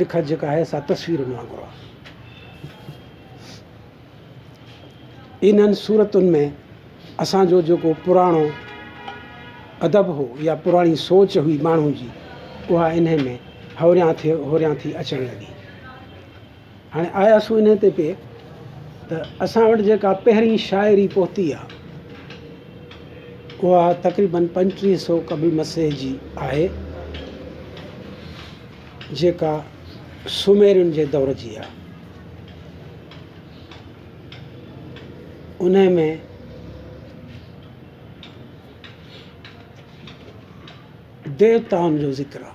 [SPEAKER 5] لکت جيڪا آهي سا تصويرن وانگر آهي. انهن صورتن ۾ اسان جو جيڪو پراڻو ادب هو يا پراڻي سوچ هئي ماڻهو جي اها انهي ۾ هوريان ٿي هوريان ٿي اچڻ لڳي. هاڻي آياسون انهي تي پئي ته اسان وٽ جيڪا پهرين شاعري پهتي آ اها تقريبن 35 سو قبل مسيح جي آهي جيڪا سميرين جي دور جي آ. انهي ۾ ديوتائن جو ذڪر آ.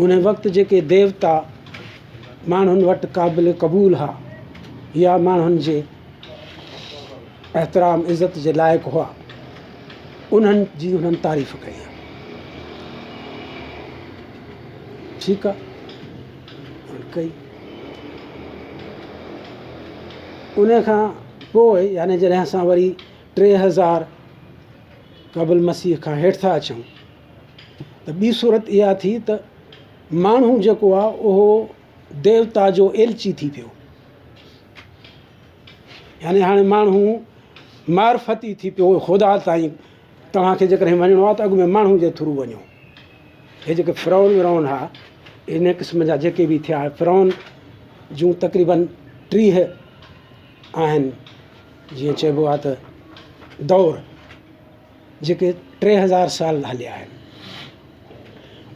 [SPEAKER 5] ان وقت جيڪي ديوتا ماڻهن وٽ قابل قبول ها يا ماڻهن جي احترام عزت جي لائق هئا انهن جي انهن تعريف ڪئي آهي. ٺيڪ آ ڪئي ان کان پوء يعني جڏهن اسان وري 3000 قبل مسيح کان هيٺ ٿا اچون ته ٻي صورت اها ٿي ته ماڻهو جيڪو آهي اهو ديوتا جو ايلچي ٿي پيو يعني هاڻي ماڻهو معرفتي ٿي پيو خدا تائين توهان کي جيڪڏهن وڃڻو آهي ته اڳ ۾ ماڻهو جي ٿرو وڃو. هي جيڪي فرعون ورعون ها ان قسم جا جيڪي به ٿيا فرعون جون تقريبن 30 آهن جيئن چئبو آهي ته دور جيڪي 3000 سال هليا آهن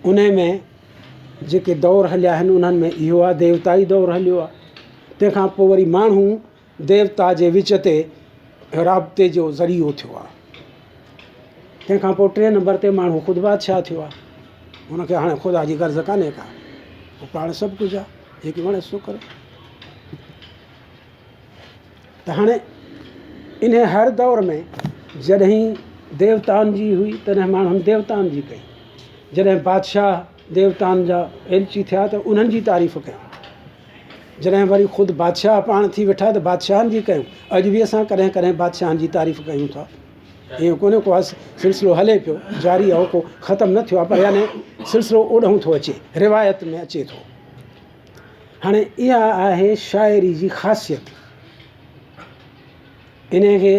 [SPEAKER 5] انهي ۾ جيڪي دور هليا آهن انهن ۾ اهو آهي ديوتائي دور هليو آهي تنهن کان پوء وري ماڻهو ديوتا جي وچ تي رابطي جو ذريعو ٿيو آهي تنهن کان پوء ٽئين نمبر تي ماڻهو خود بادشاهه ٿيو آهي هن کي هاڻي خدا جي غرض ڪانهي ڪا هو پاڻ سڀ ڪجهه آهي جيڪي وڻيس سو ڪري ته هاڻي انهي هر دور ۾ جڏهن ديوتائن جي هئي تڏهن ماڻهن ديوتائن جي ڪئي جڏهن بادشاهه ديوتائن جا ايلچي ٿيا ته انهن جي تعريف ڪيائون جڏهن وري خود بادشاهه پاڻ ٿي ويٺا ته بادشاهن جي ڪيون اڄ به اسان ڪڏهن ڪڏهن بادشاهن جي تعريف ڪيون ٿا ائين ڪونهي ڪو سلسلو هلي پيو جاري آهي ڪو ختم نه ٿيو آهي پر يعني سلسلو اوڏهون ٿو اچي روايت ۾ اچي ٿو هاڻي اها آهي شاعري جي خاصيت. انهيء کي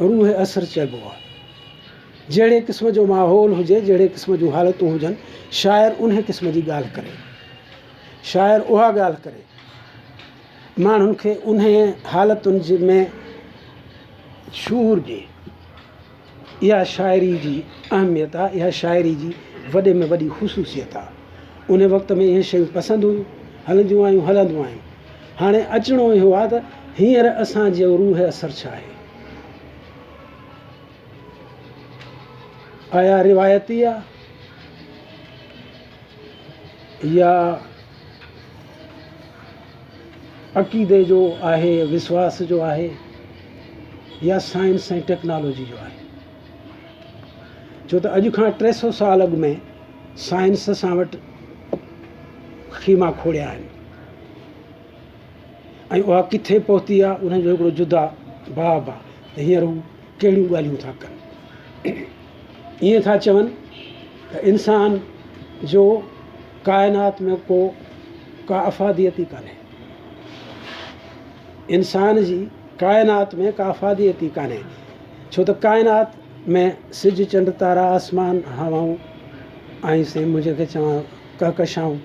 [SPEAKER 5] روح عصر چئبو آهي. جهڙي قسم جو ماحول هجي، جهڙي قسم جون حالتون هجن، شاعر انهيء قسم جي ڳالهه ڪري. شاعر اها ڳالهه ڪري، ماڻهن کي انهيء حالتن ۾ شعور ڏئي. اها شاعري جي اهميت آهي، اها شاعري جي وڏي ۾ وڏي خصوصيت آهي. ان وقت ۾ اهي شيون پسند هيون، هلنديون آيون، هلنديون آيون. هاڻي اچڻو اهو آهي ته هينئر اسان جو روح اثر ڇا آهي؟ آيا روايتي آ يا عقيدي جو آهي، وسواس جو آهي يا سائنس ۽ ٽيڪنالاجي جو آهي. ڇو ته اڄ کان 300 سال اڳ ۾ سائنس اسان وٽ خيما کوڙيا آهن ۽ اها ڪٿي پهتي آهي ان جو هڪڙو جدا باب آهي ته هينئر هو ڪهڙيون ڳالهيون ٿا ڪن. ائين ٿا چون ته انسان جو ڪائنات ۾ ڪو ڪا افاديت ئي ڪانهي. انسان جي ڪائنات ۾ ڪا افاديت ئي ڪانهي ڇو ته ڪائنات ۾ سج چنڊ تارا آسمان هوائون ۽ سي منهنجي کي چوان ڪهڪشائون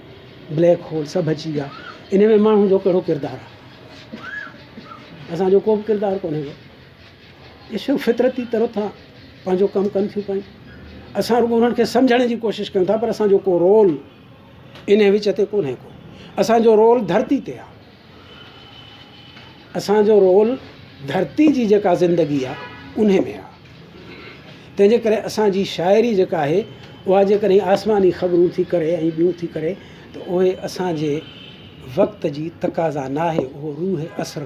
[SPEAKER 5] بليڪ هول سڀ اچي ويا ان ۾ ماڻهو جو ڪهڙو ڪردار آهي اسان جو ڪو به ڪردار ڪونهي ڪو اهي شيون فطرتي طرح تان پنهنجو ڪم ڪن ٿيون پيون اسان رڳو انهن کي سمجهڻ جي ڪوشش ڪيون ٿا پر اسان جو ڪو رول ان وچ تي ڪونهي ڪو اسان جو رول ڌرتي تي آهي اسان جو رول ڌرتي جي جيڪا زندگي آهي ان ۾ آهي تنهن جي ڪري اسان جي شاعري جيڪا آهي اها جيڪڏهن آسماني خبرون ٿي ڪري ۽ ٻيون ٿي ڪري ته اهي اسان جي وقت جي تقاضا ناهي اهو روح عصر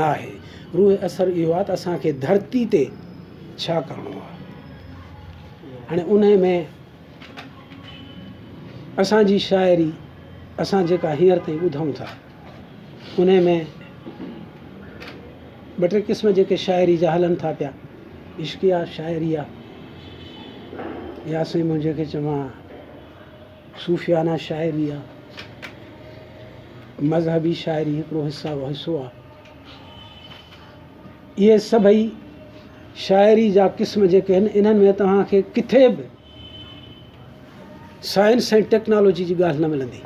[SPEAKER 5] ناهي. روح عصر اهو آهي ته اسان کي ڌرتي تي ڇا ڪرڻو آهي. هاڻي انهي ۾ اسان جي شاعري اسان جيڪا هينئر تائين ٻڌون ٿا انهي ۾ ٻه ٽي قسم جيڪي شاعري جا هلن ٿا پيا عشقيه شاعري آهي يا سائين منهنجي کي چوان صوفيانه شاعري آ، مذهبي شاعري هڪڙو حصو آ. اهي سڀئي شاعري جا قسم جيڪي آهن انهن ۾ توهان کي ڪٿي به سائنس ۽ ٽيڪنالاجي جي ڳالهه نه ملندي.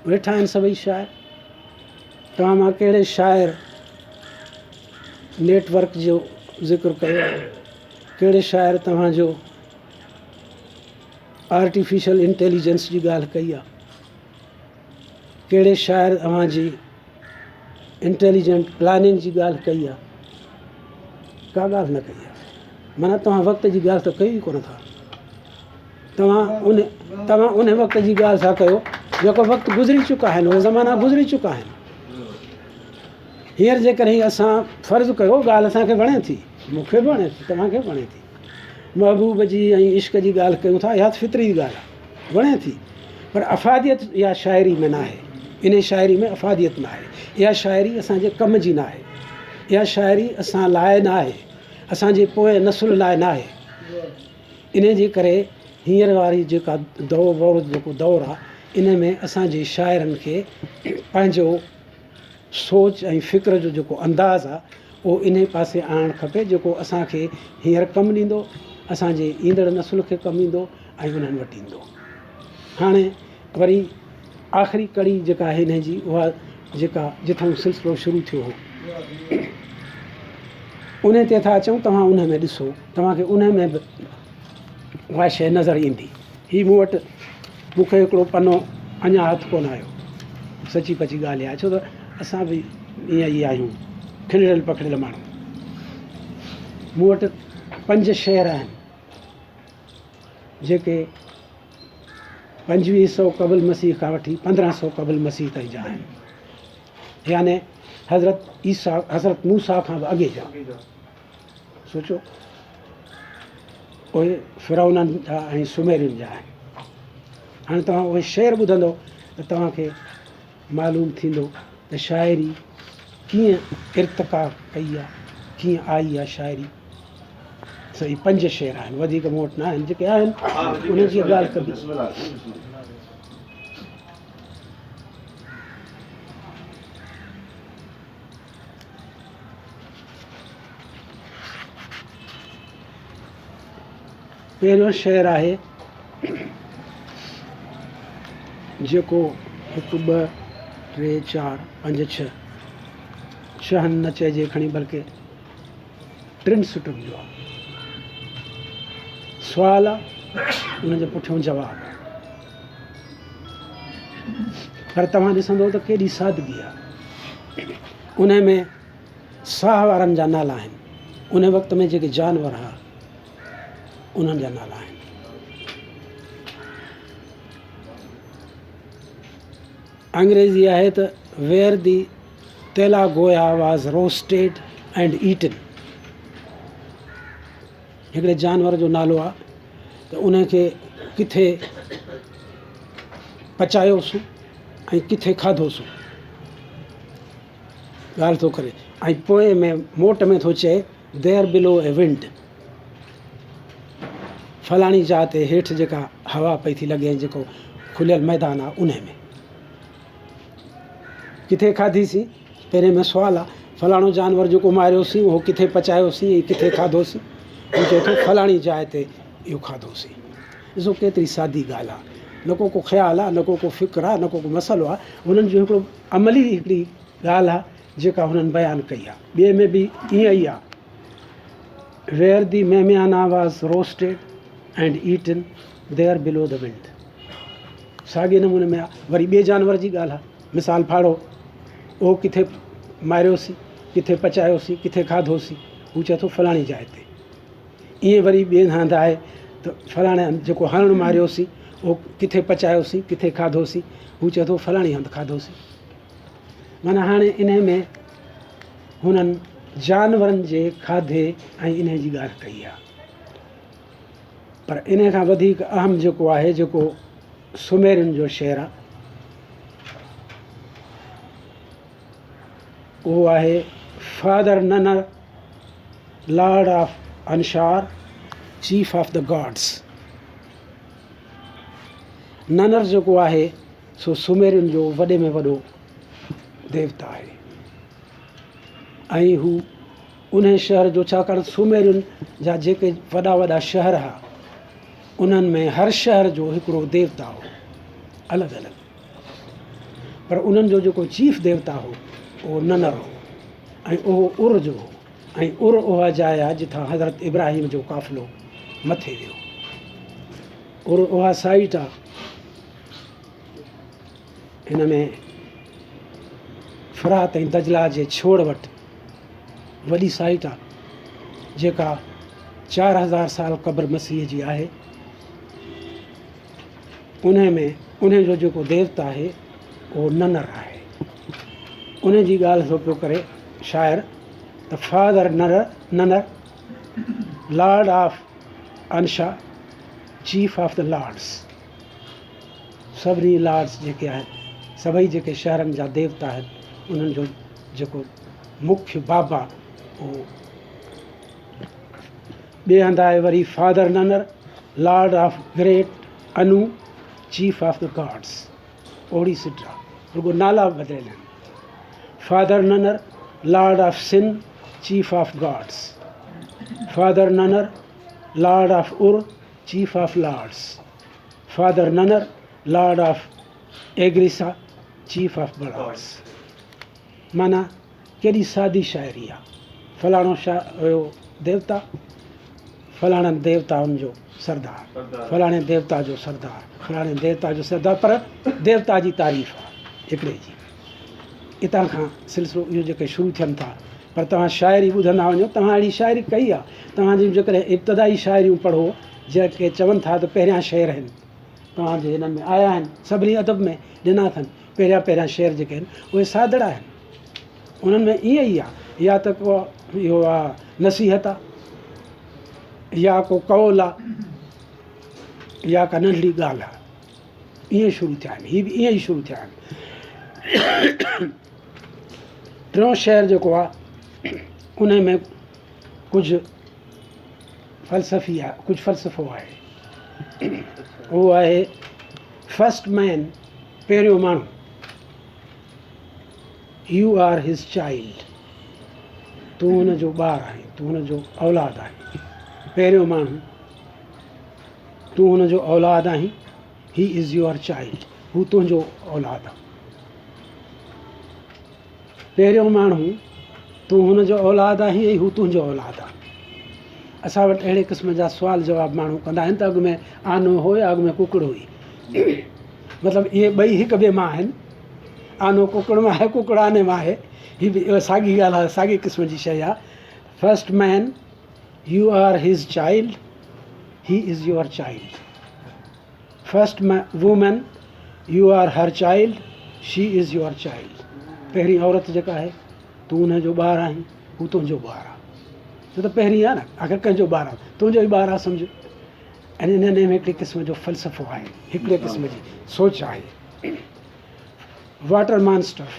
[SPEAKER 5] ويٺا آهن سڀئي شاعر. توهان مان ڪهڙي شاعر نيٽ ورڪ جو ذڪر ڪيو آهي؟ ڪهڙي شاعر توهان جو آرٽيفيشل انٽيليجنس جي ڳالهه ڪئي آ ڪهڙي شاعر اوهان جي انٽيليجنٽ پلاننگ جي ڳالهه ڪئي آ ڪا ڳالهه نه ڪئي آ معنيٰ توهان وقت جي ڳالهه ته ڪئي ئي ڪونه ٿا توهان ان توهان ان وقت جي ڳالهه ٿا ڪيو جيڪو وقت گذري چڪا آهن اهي زمانا گذري چڪا آهن هينئر جيڪڏهن اسان فرض ڪيو ڳالهه اسان کي وڻي ٿي مون کي به وڻي ٿي توهان کي به وڻي ٿي محبوب جي ۽ عشق جي ڳالهه ڪيون ٿا اها ته فطري ڳالهه آهي وڻي ٿي پر افاديت اها شاعري ۾ ناهي انهي شاعري ۾ افاديت ناهي اها شاعري اسان جي ڪم جي ناهي اها شاعري اسان لاء ناهي اسان جي پوئين نسل لاء ناهي انهي جي ڪري هينئر واري جيڪا دور جيڪو دور آهي ان ۾ اسان جي شاعرن کي پنهنجو سوچ ۽ فڪر جو جيڪو انداز آ اهو انهي پاسي آڻڻ کپي جيڪو اسان کي هينئر ڪم ڏيندو، اسان جي ايندڙ نسل کي ڪم ايندو ۽ انهن وٽ ايندو. هاڻي وري آخري ڪڙي جيڪا آهي انهي جي اها جيڪا جتان سلسلو شروع ٿيو هو انهي تي ٿا اچون توهان انهي ۾ ڏسو توهان کي انهي ۾ به اها شيء نظر ايندي. هي مون وٽ مون کي هڪڙو پنو اڃا هٿ ڪونه آيو. سچي پچي ڳالهه اها آهي ڇو ته اسان به ائين ئي آهيون کلڙيل پکڙيل ماڻهو. مون وٽ پنج شعر آهن جيڪي 2500 قبل مسيح کان وٺي 1500 قبل مسيح تائين جا آهن يعني حضرت عيسيٰ حضرت موسيٰ کان به اڳي جا. سوچو اهي فرعونن جا ۽ سميرين جا آهن. هاڻي توهان اهي شعر ٻڌندو ته توهان کي معلوم ٿيندو ته شاعري ڪيئن ارتقا ڪئي آهي، ڪيئن آئي آهي شاعري. سائين پنج شعر آهن، وڌيڪ مون وٽ نه آهن، جيڪي آهن انهن جي ڳالهه ڪبي. پهريون شعر آهي جيڪو هڪ ٻه ٽي چار پنج ڇهه ڇهن نه چئجي کڻي بلڪه ٽن سٽن جو آهي سوال آهي ان جي پٺيون جواب آهي پر توهان ڏسندو ته ڪيڏي سادگي آهي انهي ۾ ساهه وارن جا نالا آهن. انهي وقت ۾ جيڪي جانور ها، انهن جا نالا آهن. انگريزي آهي ته where the telagoa was roasted and eaten هڪڙي جانور جو نالو آهي ته ان کي ڪٿي پچايوسون ۽ ڪٿي کاڌوسون ڳالهه ٿو ڪري ۽ پوء ۾ موٽ ۾ ٿو چئي ديئر بلو اي ونڊ فلاڻي جاء تي هيٺ جيڪا هوا پئي ٿي لڳي ۽ جيڪو کليل ميدان آهي انهي ۾ ڪٿي کاڌيسين پهرين ۾ سوال آهي فلاڻو جانور جيڪو ماريوسين اهو ڪٿي پچايوسين ۽ ڪٿي کاڌوسين هو چئي ٿو فلاڻي جاء تي اهو کاڌوسين ڏسو ڪيتري سادي ڳالهه آهي نه ڪو ڪو خيال آهي نه ڪو ڪو فڪر آهي نه ڪو ڪو مسئلو آهي هنن جو هڪڙو عملي هڪڙي ڳالهه آهي جيڪا هنن بيان ڪئي آهي ٻئي ۾ به ائين ئي آهي Where the Memiana was roasted and eaten there below the wind. ساڳي نموني ۾ وري ٻئي جانور جي ڳالهه آهي مثال ڦاڙو اهو ڪٿي ماريوسين ڪٿي پچايوسين ڪٿي کاڌوسين هو چئي ٿو فلاڻي جاء تي ائين وري ٻئي هنڌ آهي ته فلاڻي هنڌ جيڪو هرڻ ماريوسين اهو ڪٿي پچايوسين ڪٿي کاڌوسين هو چئي ٿو فلاڻي هنڌ کاڌوسين معنيٰ هاڻي انهي ۾ هنن جانورن جي کاڌي ۽ انهي جي ڳالهه ڪئي آهي پر انهي کان وڌيڪ اهم جيڪو آهي جيڪو سميرين جو شعر آهي اهو آهي father Nannar lord of Anshar chief of the gods Nannar جيڪو آهي سو سميرين جو وڏي ۾ وڏو ديوتا آهي ۽ هو انهي شهر جو ڇاڪاڻ ته سميرين جا جيڪي وڏا وڏا شهر هئا انهن ۾ هر شهر جو هڪڙو ديوتا هو الڳ الڳ پر انهن جو جيڪو چيف ديوتا هو اهو ننر هو ۽ اهو ار جو هو ۽ ار اها جاء آهي جتان حضرت ابراهيم جو قافلو مٿي ويو ار اها سائيٽ آهي هن ۾ فرات ۽ دجله جي ڇوڙ وٽ وڏي سائيٽ آهي جيڪا 4000 سال قبل مسيح جي آهي. انهي ۾ انهي جو جيڪو ديوتا آهي اهو ننر آهي. انهي جي ڳالهه ٿو پيو ڪري شاعر ته father Nannar lord of Anshar chief of the lords. سڀني لارڊس جيڪي آهن، سڀئي جيڪي شهرن جا ديوتا آهن، انهن جو جيڪو مکيه بابا اهو ٻئي هنڌ آهي وري father Nannar, lord of great Anu, chief of the gods. اوڙي سٽ آهي، رڳو نالا بدليل آهن. Father Nannar, lord of Sin, chief of gods. Father Nannar, lord of Ur, chief of lords. Father Nannar, lord of Egrisa, chief of بلاڊس. معنيٰ ڪيڏي سادي شاعري آ. فلاڻو هيو ديوتا، فلاڻن ديوتائن جو سردار، فلاڻي ديوتا جو سردار، فلاڻي ديوتا جو سردار، پر ديوتا جي تعريف آ هڪڙي جي. اتان کان سلسلو اهو جيڪي شروع ٿين ٿا. پر توهان شاعري ٻڌندا وڃو، توهان اهڙي شاعري ڪئي آ. توهان جون جيڪڏهن ابتدائي شاعريون پڙهو، جيڪي چون ٿا ته پهريان شعر آهن توهان جي هنن ۾ آيا آهن سڀني ادب ۾ ڏنا اٿن پهريان پهريان شعر جيڪي آهن اهي سادڙا آهن انهن ۾ ائين ئي آهي يا ته ڪو اهو آهي نصيحت آهي يا ڪو قول آهي يا ڪا ننڍڙي ڳالهه آهي ائين شروع ٿيا آهن هي به ائين ئي شروع ٿيا آهن ٽيون شعر جيڪو آهي ان ۾ ڪجهه فلسفي آهي ڪجهه فلسفو آهي اهو آهي فرسٽ مين پهريون ماڻهو يو آر his child تون هن جو ٻار آهين تون هن جو اولاد آهين پهريون ماڻهو تون هن جو اولاد آهين هي از your child هو تنهنجو اولاد آهي پهريون ماڻهو، تون هن جو اولاد آهين ۽ هو تنهنجو اولاد آهي. اسان وٽ اهڙي قسم جا سوال جواب ماڻهو ڪندا آهن ته اڳ ۾ آنو هو يا اڳ ۾ ڪڪڙ هئي. مطلب اهي ٻئي هڪ ٻئي مان آهن. آنو ڪڪڙ مان آهي، ڪڪڙ آني مان آهي. هي به ساڳي ڳالهه آهي، ساڳي قسم جي شيء آهي. First man, you are his child, he is your child. First woman, you are her child, she is your child. پهرين عورت جيڪا آهي، تون ان جو ٻار آهين، هو تنهنجو ٻار آهي. ڇو ته پهرين آهي نه، آخر ڪنهن جو ٻار آهي؟ تنهنجو ئي ٻار آهي سمجهه. ۽ انهن ۾ هڪڙي قسم جو فلسفو آهي، هڪڙي قسم جي سوچ آهي. Water monster,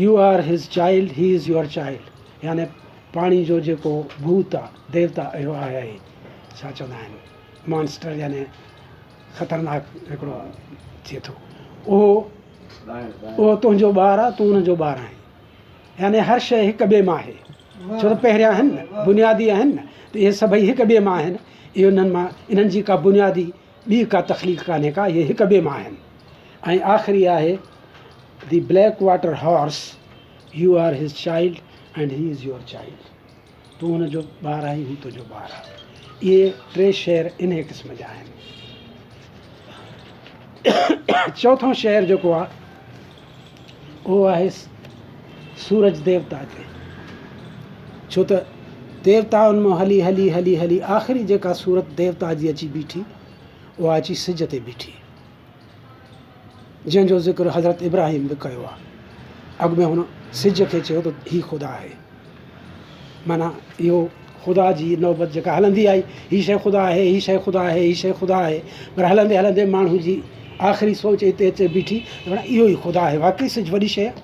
[SPEAKER 5] you are his child, he is your child. يعني پاڻي جو جيڪو ڀوت آهي، ديوتا اهو آهي، ڇا چوندا آهن مانسٽر يعني خطرناڪ هڪڙو ٿئي ٿو، اهو اهو تنهنجو ٻار آهي، تون ان جو ٻار آهين. يعني هر شيء هڪ ٻئي مان آهي، ڇو ته پهريان آهن نه، بنيادي آهن نه، ته اهي سڀئي هڪ ٻئي مان آهن. اهي انهن مان انهن جي ڪا بنيادي ٻي ڪا تخليق ڪانهي ڪا، اهي هڪ ٻئي مان آهن. ۽ آخري آهي the black water horse, you are his child and he is your child. تون هن جو ٻار آهين، هو تنهنجو ٻار آهي. اهي ٽي شعر انهيء قسم جا آهن. چوٿون شعر جيڪو آهي اهو آهي سورج ديوتا تي، ڇو ته ديوتائن مان هلي هلي هلي هلي آخري جيڪا صورت ديوتا جي اچي بيٺي اها اچي سج تي بيٺي. جنهن جو ذڪر حضرت ابراهيم به ڪيو آهي. اڳ ۾ هن سج کي چيو ته هي خدا آهي. معنيٰ اهو خدا جي نوبت جيڪا هلندي آئي، هي شيء خدا آهي، هي شيء خدا آهي، هي شيء خدا آهي، پر هلندي هلندي ماڻهو جي آخري سوچ اتي اچي بيٺي ته معنيٰ اهو ئي خدا آهي. واقعي سج وڏي شيء آهي،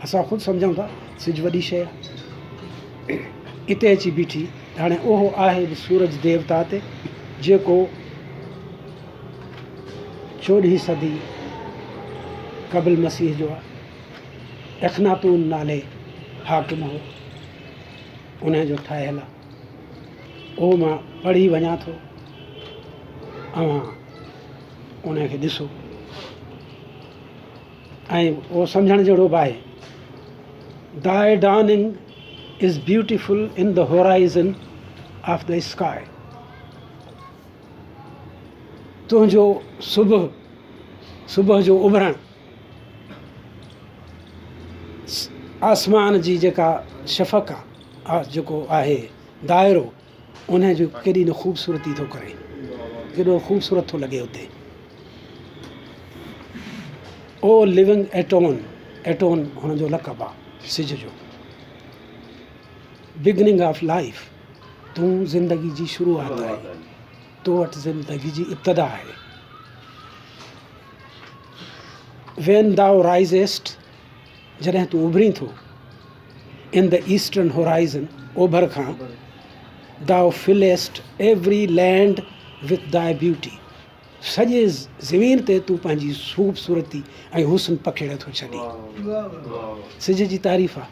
[SPEAKER 5] اسان خود سمجهون ٿا سج وڏي شيء آهي. اتي اچي بيٺي ته هاڻي اهو آهي به سورج ديوتا تي جيڪو چوڏهين صدي قبل مسيح جو اخناتون نالي حاڪم هو، انهي جو ٺاهيل آهي. اهو مان پڙهي وڃان ٿو، اوهان انهي کي ڏسو ۽ اهو سمجهڻ جهڙو به آهي. Thy dawning is beautiful in the horizon of the sky. تنهنجو صبح، صبح جو اڀرڻ، آسمان جي جيڪا شفق آ، جيڪو آهي دائرو، ان جو ڪيڏي نه خوبصورتي ٿو ڪري، ڪيڏو خوبصورت ٿو لڳي اتي. او لونگ ايٽون، ايٽون هن جو لقب آ سج جو. بگننگ آف لائف، تون زندگي جي شروعات آهين، تو وٽ زندگي جي ابتدا آهي. When thou risest، جڏهن تون اڀرين ٿو، in the eastern horizon، اوڀر کان، thou fillest every land with thy beauty، سڄي زمين تي تون پنهنجي خوبصورتي ۽ حسن پکيڙي ٿو ڇڏين. سج جي تعريف آهي،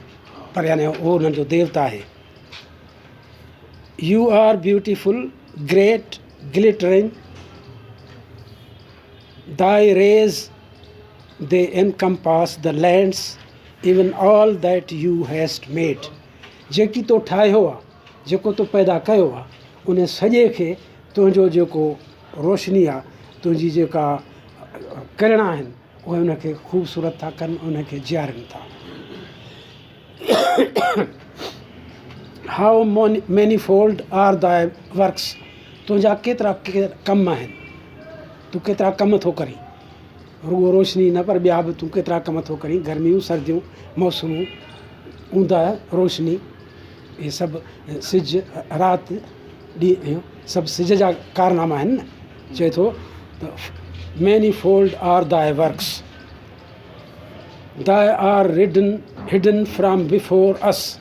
[SPEAKER 5] پر يعني اهو انهن جو ديوتا آهي. You are beautiful, great, glittering, thy rays they encompass the lands, even all that you hast made. جيڪي تو ٺاهيو آهي، جيڪو تو پيدا ڪيو آهي، ان سڄي کي تنهنجو جيڪو روشني آهي، تنهنجي جيڪا ڪرڻا آهن، اهي ان کي خوبصورت ٿا ڪن، ان کي جيارين ٿا. How manifold are thy works, تنهنجا ڪيترا ڪم آهن، تون ڪيترا ڪم ٿو ڪرين، رڳو روشني نه پر ٻيا به تون ڪيترا ڪم ٿو ڪرين، گرميون، سرديون، موسمون، اوندهه، روشني، اهي سڀ سج، رات، ڏينهن، اهي سڀ سج جا ڪارناما آهن نه. چئي ٿو ته manifold are thy works. They are ridden hidden from before us,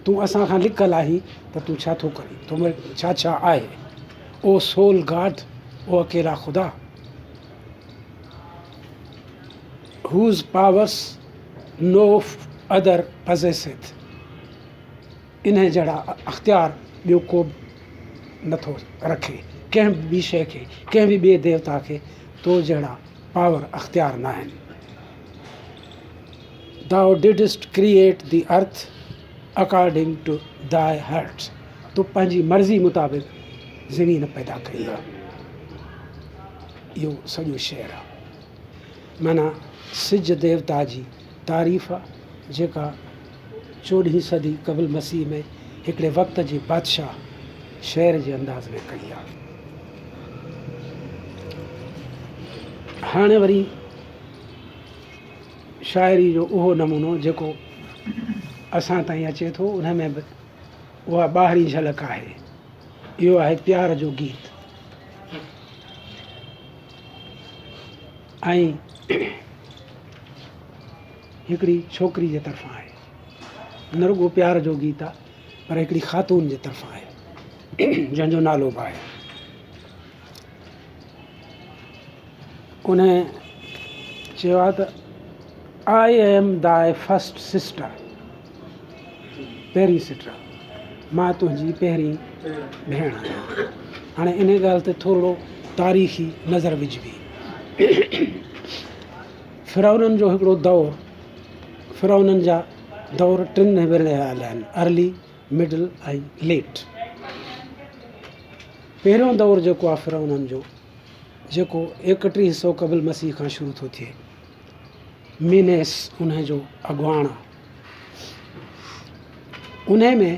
[SPEAKER 5] تون اسان کان لڪل آهين ته تون ڇا ٿو ڪرين، تو ۾ ڇا ڇا آهي. او سول گاڊ، او اڪيلا خدا، whose powers no other possesseth، انهيء جهڙا اختيار ٻيو ڪو به نه ٿو رکي، ڪنهن به ٻي شيء کي، ڪنهن به ٻئي ديوتا کي تو جهڙا پاور، اختيار ناهن. Thou didst create the earth according to thy heart، تو پنهنجي مرضي مطابق زمين پيدا ڪئي آهي. اهو سڄو شعر آهي. معنيٰ سج ديوتا جي تعريف آهي، جيڪا چوڏهين صدي قبل مسيح ۾ هڪڙي وقت جي بادشاهه شعر جي انداز ۾ ڪئي آهي. هاڻي وري شاعري جو اهو نمونو جيڪو اسان تائين اچي ٿو ان ۾ به اها ٻاهرين جهلڪ آهي. اهو آهي پيار جو گيت ۽ هڪڙي ڇوڪري جي طرفان آهي. نه رڳو پيار جو گيت آهي پر هڪڙي خاتون جي طرفان آهي جنهن جو نالو به آهي. ان چيو آهي ته I am thy first sister پهرين سٽر مان تنهنجي پهرين ڀيڻ آهيان. هاڻي ان ڳالهه تي ٿورڙو تاريخي نظر وجهبي. فرعونن جو هڪڙو دور، فرعونن جا دور ٽن ۾ ورهايل آهن، ارلي، مڊل ۽ ليٽ. پهريون دور جيڪو آهي فرعونن جو، جيڪو ايڪٽيهه سو قبل مسيح کان شروع ٿو ٿئي. مينيس انهي جو اڳواڻ آهي. انهي ۾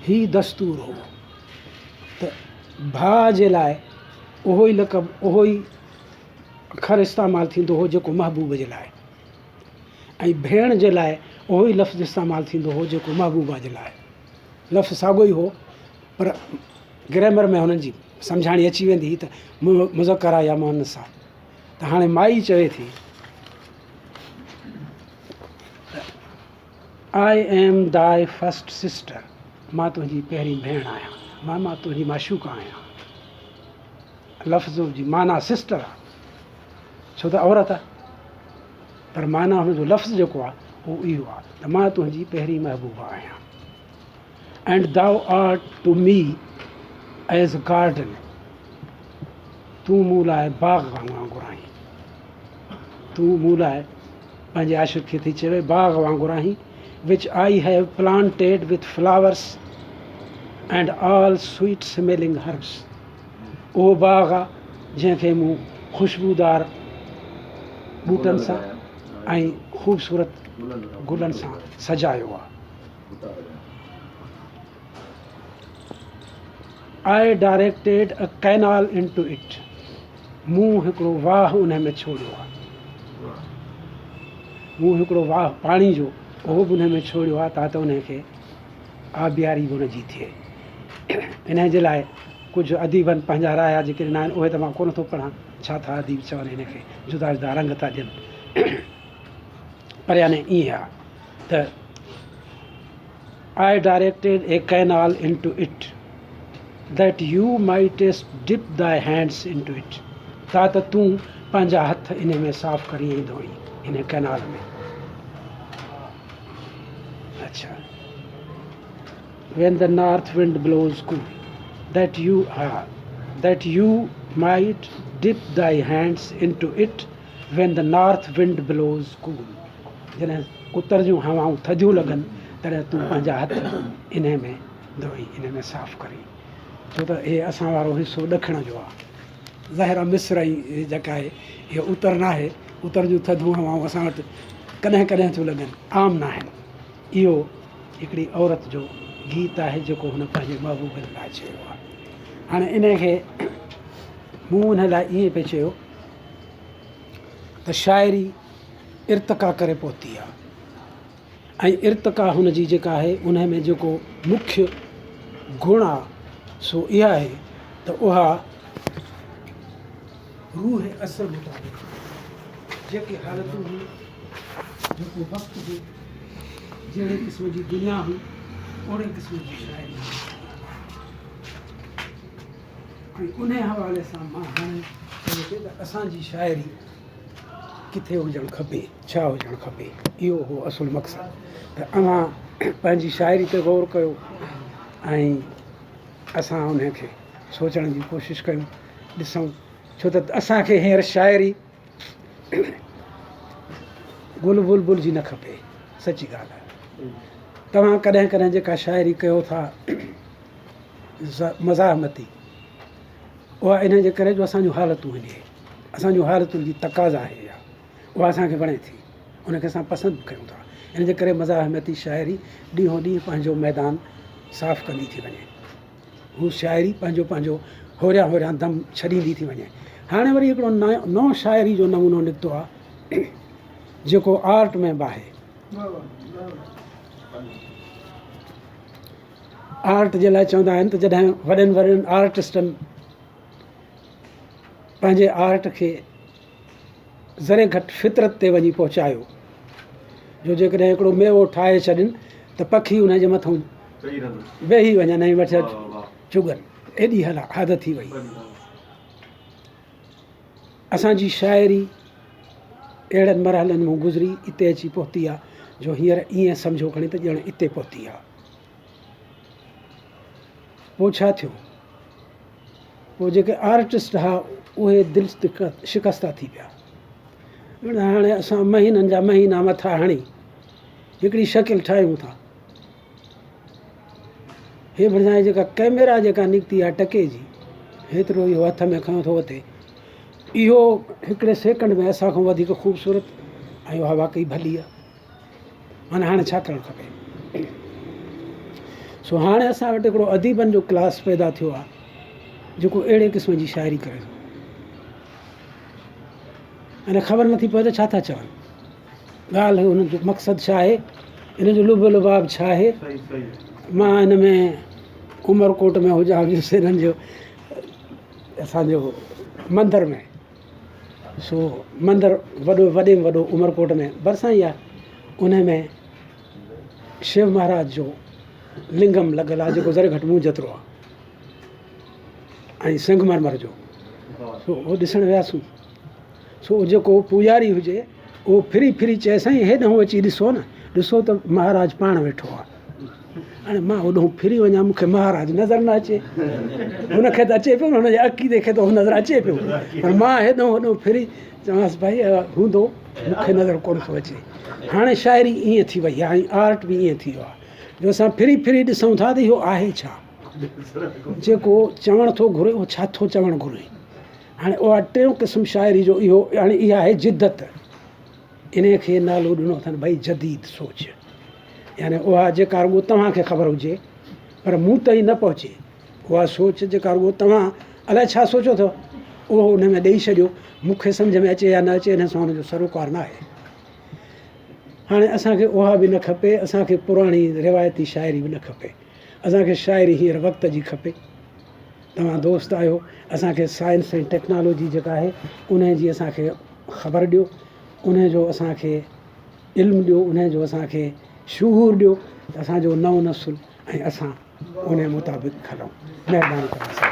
[SPEAKER 5] هي دستور هو ته ڀاء جي لاء اهو ئي لقب، اهو ئي اکر استعمال ٿيندو هو جيڪو محبوب جي لاء ۽ ڀيڻ جي لاء اهو ئي لفظ استعمال ٿيندو هو جيڪو محبوبه جي لاء. لفظ ساڳيو ئي هو پر گرامر ۾ هنن جي سمجهاڻي اچي ويندي هئي ته مذڪر آهي يا مؤنث آهي. ته هاڻي مائي چوي ٿي ته I am thy first sister مان تنهنجي پهرين ڀيڻ آهيان، مان تنهنجي معشوقه آهيان. لفظ جي معنيٰ سسٽر آهي ڇو ته عورت آهي پر معنيٰ هن جو لفظ جيڪو آهي اهو اهو آهي ته مان تنهنجي پهرين محبوبه آهيان. And thou art to me as garden تون مون لاء باغ وانگر آهين. تون مون لاء پنهنجي عاشق کي ٿي چوي باغ وانگر آهين which I have planted with flowers and all sweet smelling herbs اهو باغ آ جنهن کي مون خوشبودار ٻوٽن سان ۽ خوبصورت گلن سان سجايو آ. I directed a canal into it مون هڪڙو واهه ان ۾ ڇوڙيو آ. مون هڪڙو واهه پاڻي جو اهو به ان ۾ ڇوڙيو آ تان ته ان کي آبياري به ان جي ٿئي. انهيء جي لاء ڪجهه اديبن پنهنجا رايا جيڪي ڏنا آهن، اهي ته مان ڪونه ٿو پڙهان، ڇا ٿا اديب چون هن کي جدا جدا رنگ ٿا ڏين. پر يعني ائين آهي ته I directed a canal into it that you mightest dip thy hands into it تا ته تون پنهنجا هٿ انهي ۾ صاف ڪرين ۽ ڌوئين انهي ڪئنال ۾. اڇا When the north wind blows cool that you ها that you might dip thy hands into it when the north wind blows cool جڏهن اتر جون هوائون ٿڌيون لڳن تڏهن تون پنهنجا هٿ انهي ۾ ڌوئين انهي ۾ صاف ڪرين ڇو ته هي اسان وارو حصو ڏکڻ جو آهي ظاهر آهي مصر ۽ هي جيڪا آهي اهو اتر ناهي اتر جون ٿڌيون هوائون اسان وٽ ڪڏهن ڪڏهن ٿيون لڳن عام ناهن اهو هڪڙي عورت جو گيت آهي جيڪو هن پنهنجي محبوب لاء چيو آهي هاڻي ان کي مون ان لاء ائين پئي چيو ته شاعري ارتقا ڪري پهتي آهي ۽ ارتقا هن جي جيڪا آهي ان ۾ جيڪو مکيه گڻ آهي سو اها آهي ته اها روح عصر مطابق جيڪي حالتون هيون، جيڪو وقت هو، جهڙي قسم جي دنيا هئي، اوهڙي قسم جي شاعري هئي ۽ انهي حوالي سان مان هاڻي چيو پئي ته اسان جي شاعري ڪٿي هجڻ کپي، ڇا هجڻ کپي، اهو هو اصل مقصد ته اوهان پنهنجي شاعري تي غور ڪيو ۽ اسان انهي کي سوچڻ جي ڪوشش ڪيون، ڏسون ڇو ته اسان کي هينئر شاعري گل بلبل جي نه کپي، سچي ڳالهه آهي. توهان ڪڏهن ڪڏهن جيڪا شاعري ڪيو ٿا مزاحمتي اها انهي جي ڪري جو اسان جون حالتون آهن اهي اسان جون حالتن جي تقاضا آهي اها اها اسان کي وڻي ٿي ان کي اسان پسند به ڪيون ٿا ان جي ڪري مزاحمتي شاعري ڏينهون ڏينهن پنهنجو ميدان صاف ڪندي ٿي وڃي. هو شاعري پنهنجو پنهنجو هوريان هوريان دم ڇڏيندي ٿي وڃي. هاڻي وري هڪڙو نئون شاعري جو نمونو نڪتو آهي جيڪو آرٽ ۾ به آهي. آرٽ جي لاء چوندا آهن ته جڏهن وڏن وڏن آرٽسٽن پنهنجي آرٽ کي ذري گهٽ فطرت تي وڃي پهچايو جو جيڪڏهن هڪڙو ميوو ٺاهي ڇڏين ته پکي ان جي مٿان ويهي وڃن ۽ وٺي چڳن ايڏي حد ٿي وئي اسان جي شاعري اهڙن مرحلن مان گذري اتي اچي پهتي آ جو هينئر ائين سمجهو کڻي ته ڄڻ اتي پهتي آ پوء ڇا ٿيو پوء جيڪي آرٽسٽ ها اهي دل شڪستا ٿي پيا. هاڻي اسان مهينن جا مهينا مٿا هڻي هڪڙي شڪل ٺاهيون ٿا. هي ڀرسان جيڪا ڪئميرا جيڪا نڪتي آهي ٽڪي جي هيترو اهو هٿ ۾ کنيو ٿو وتي اهو هڪڙي سيڪنڊ ۾ اسان کان وڌيڪ خوبصورت ۽ اها واقعي ڀلي آهي. معنيٰ هاڻي ڇا ڪرڻ کپي؟ سو هاڻي اسان وٽ هڪڙو اديبن جو ڪلاس پيدا ٿيو آهي جيڪو اهڙي قسم جي شاعري ڪري ٿو ۽ خبر نٿي پوي ته ڇا ٿا چون ڳالهه هن جو مقصد ڇا آهي ان جو لب لباب ڇا آهي مان هن ۾ عمرڪوٽ ۾ هجان هنن جو اسانجو مندر ۾ سو مندر وڏو وڏي ۾ وڏو عمرڪوٽ ۾ ڀرسان ئي آهي ان ۾ شو مهاراج جو لنگم لڳل آهي جيڪو ذري گهٽ مون جيترو آهي ۽ سنگ مرمر جو سو اهو ڏسڻ وياسون سو جيڪو پوڄاري هجي اهو ڦري ڦري چئي سائين هيڏانهن اچي ڏسو نه ڏسو ته مهاراج پاڻ ويٺو آهي هاڻي مان هوڏانهن ڦري وڃان مون کي مهاراج نظر نه اچي هن کي ته اچي پيو نه هن جي عقيدي کي ته هو نظر اچي پيو پر مان هيڏانهن هوڏانهن ڦري چوانس ڀائي هوندو مون کي نظر ڪونه ٿو اچي هاڻي شاعري ائين ٿي وئي آهي ۽ آرٽ به ائين ٿي ويو آهي جو اسان ڦري ڦري ڏسون ٿا ته اهو آهي ڇا جيڪو چوڻ ٿو گهري اهو ڇا ٿو چوڻ گهري هاڻي اها ٽيون قسم شاعري جو اهو هاڻي اها آهي جدت انهيء کي نالو ڏنو اٿن ڀئي جديد سوچ يعني اها جيڪا رڳو توهان کي خبر هجي پر مون تائين نه پهچي اها سوچ جيڪا رڳو توهان الائي ڇا سوچيو اٿو اهو ان ۾ ڏئي ڇڏيو مون کي سمجهه ۾ اچي يا نه اچي ان سان ان جو سروڪار نه آهي هاڻي اسان کي اها به نه کپي اسان کي پراڻي روايتي شاعري به نه کپي اسان کي شاعري هينئر وقت جي کپي توهان دوست آهيو اسان کي سائنس ۽ ٽيڪنالاجي جيڪا آهي ان جي اسان کي خبر ڏيو ان جو اسان کي علم ڏيو ان جو اسان کي شعور ڏيو ته اسان جو نئون نسل ۽ اسان ان مطابق هلون مهرباني ڪري.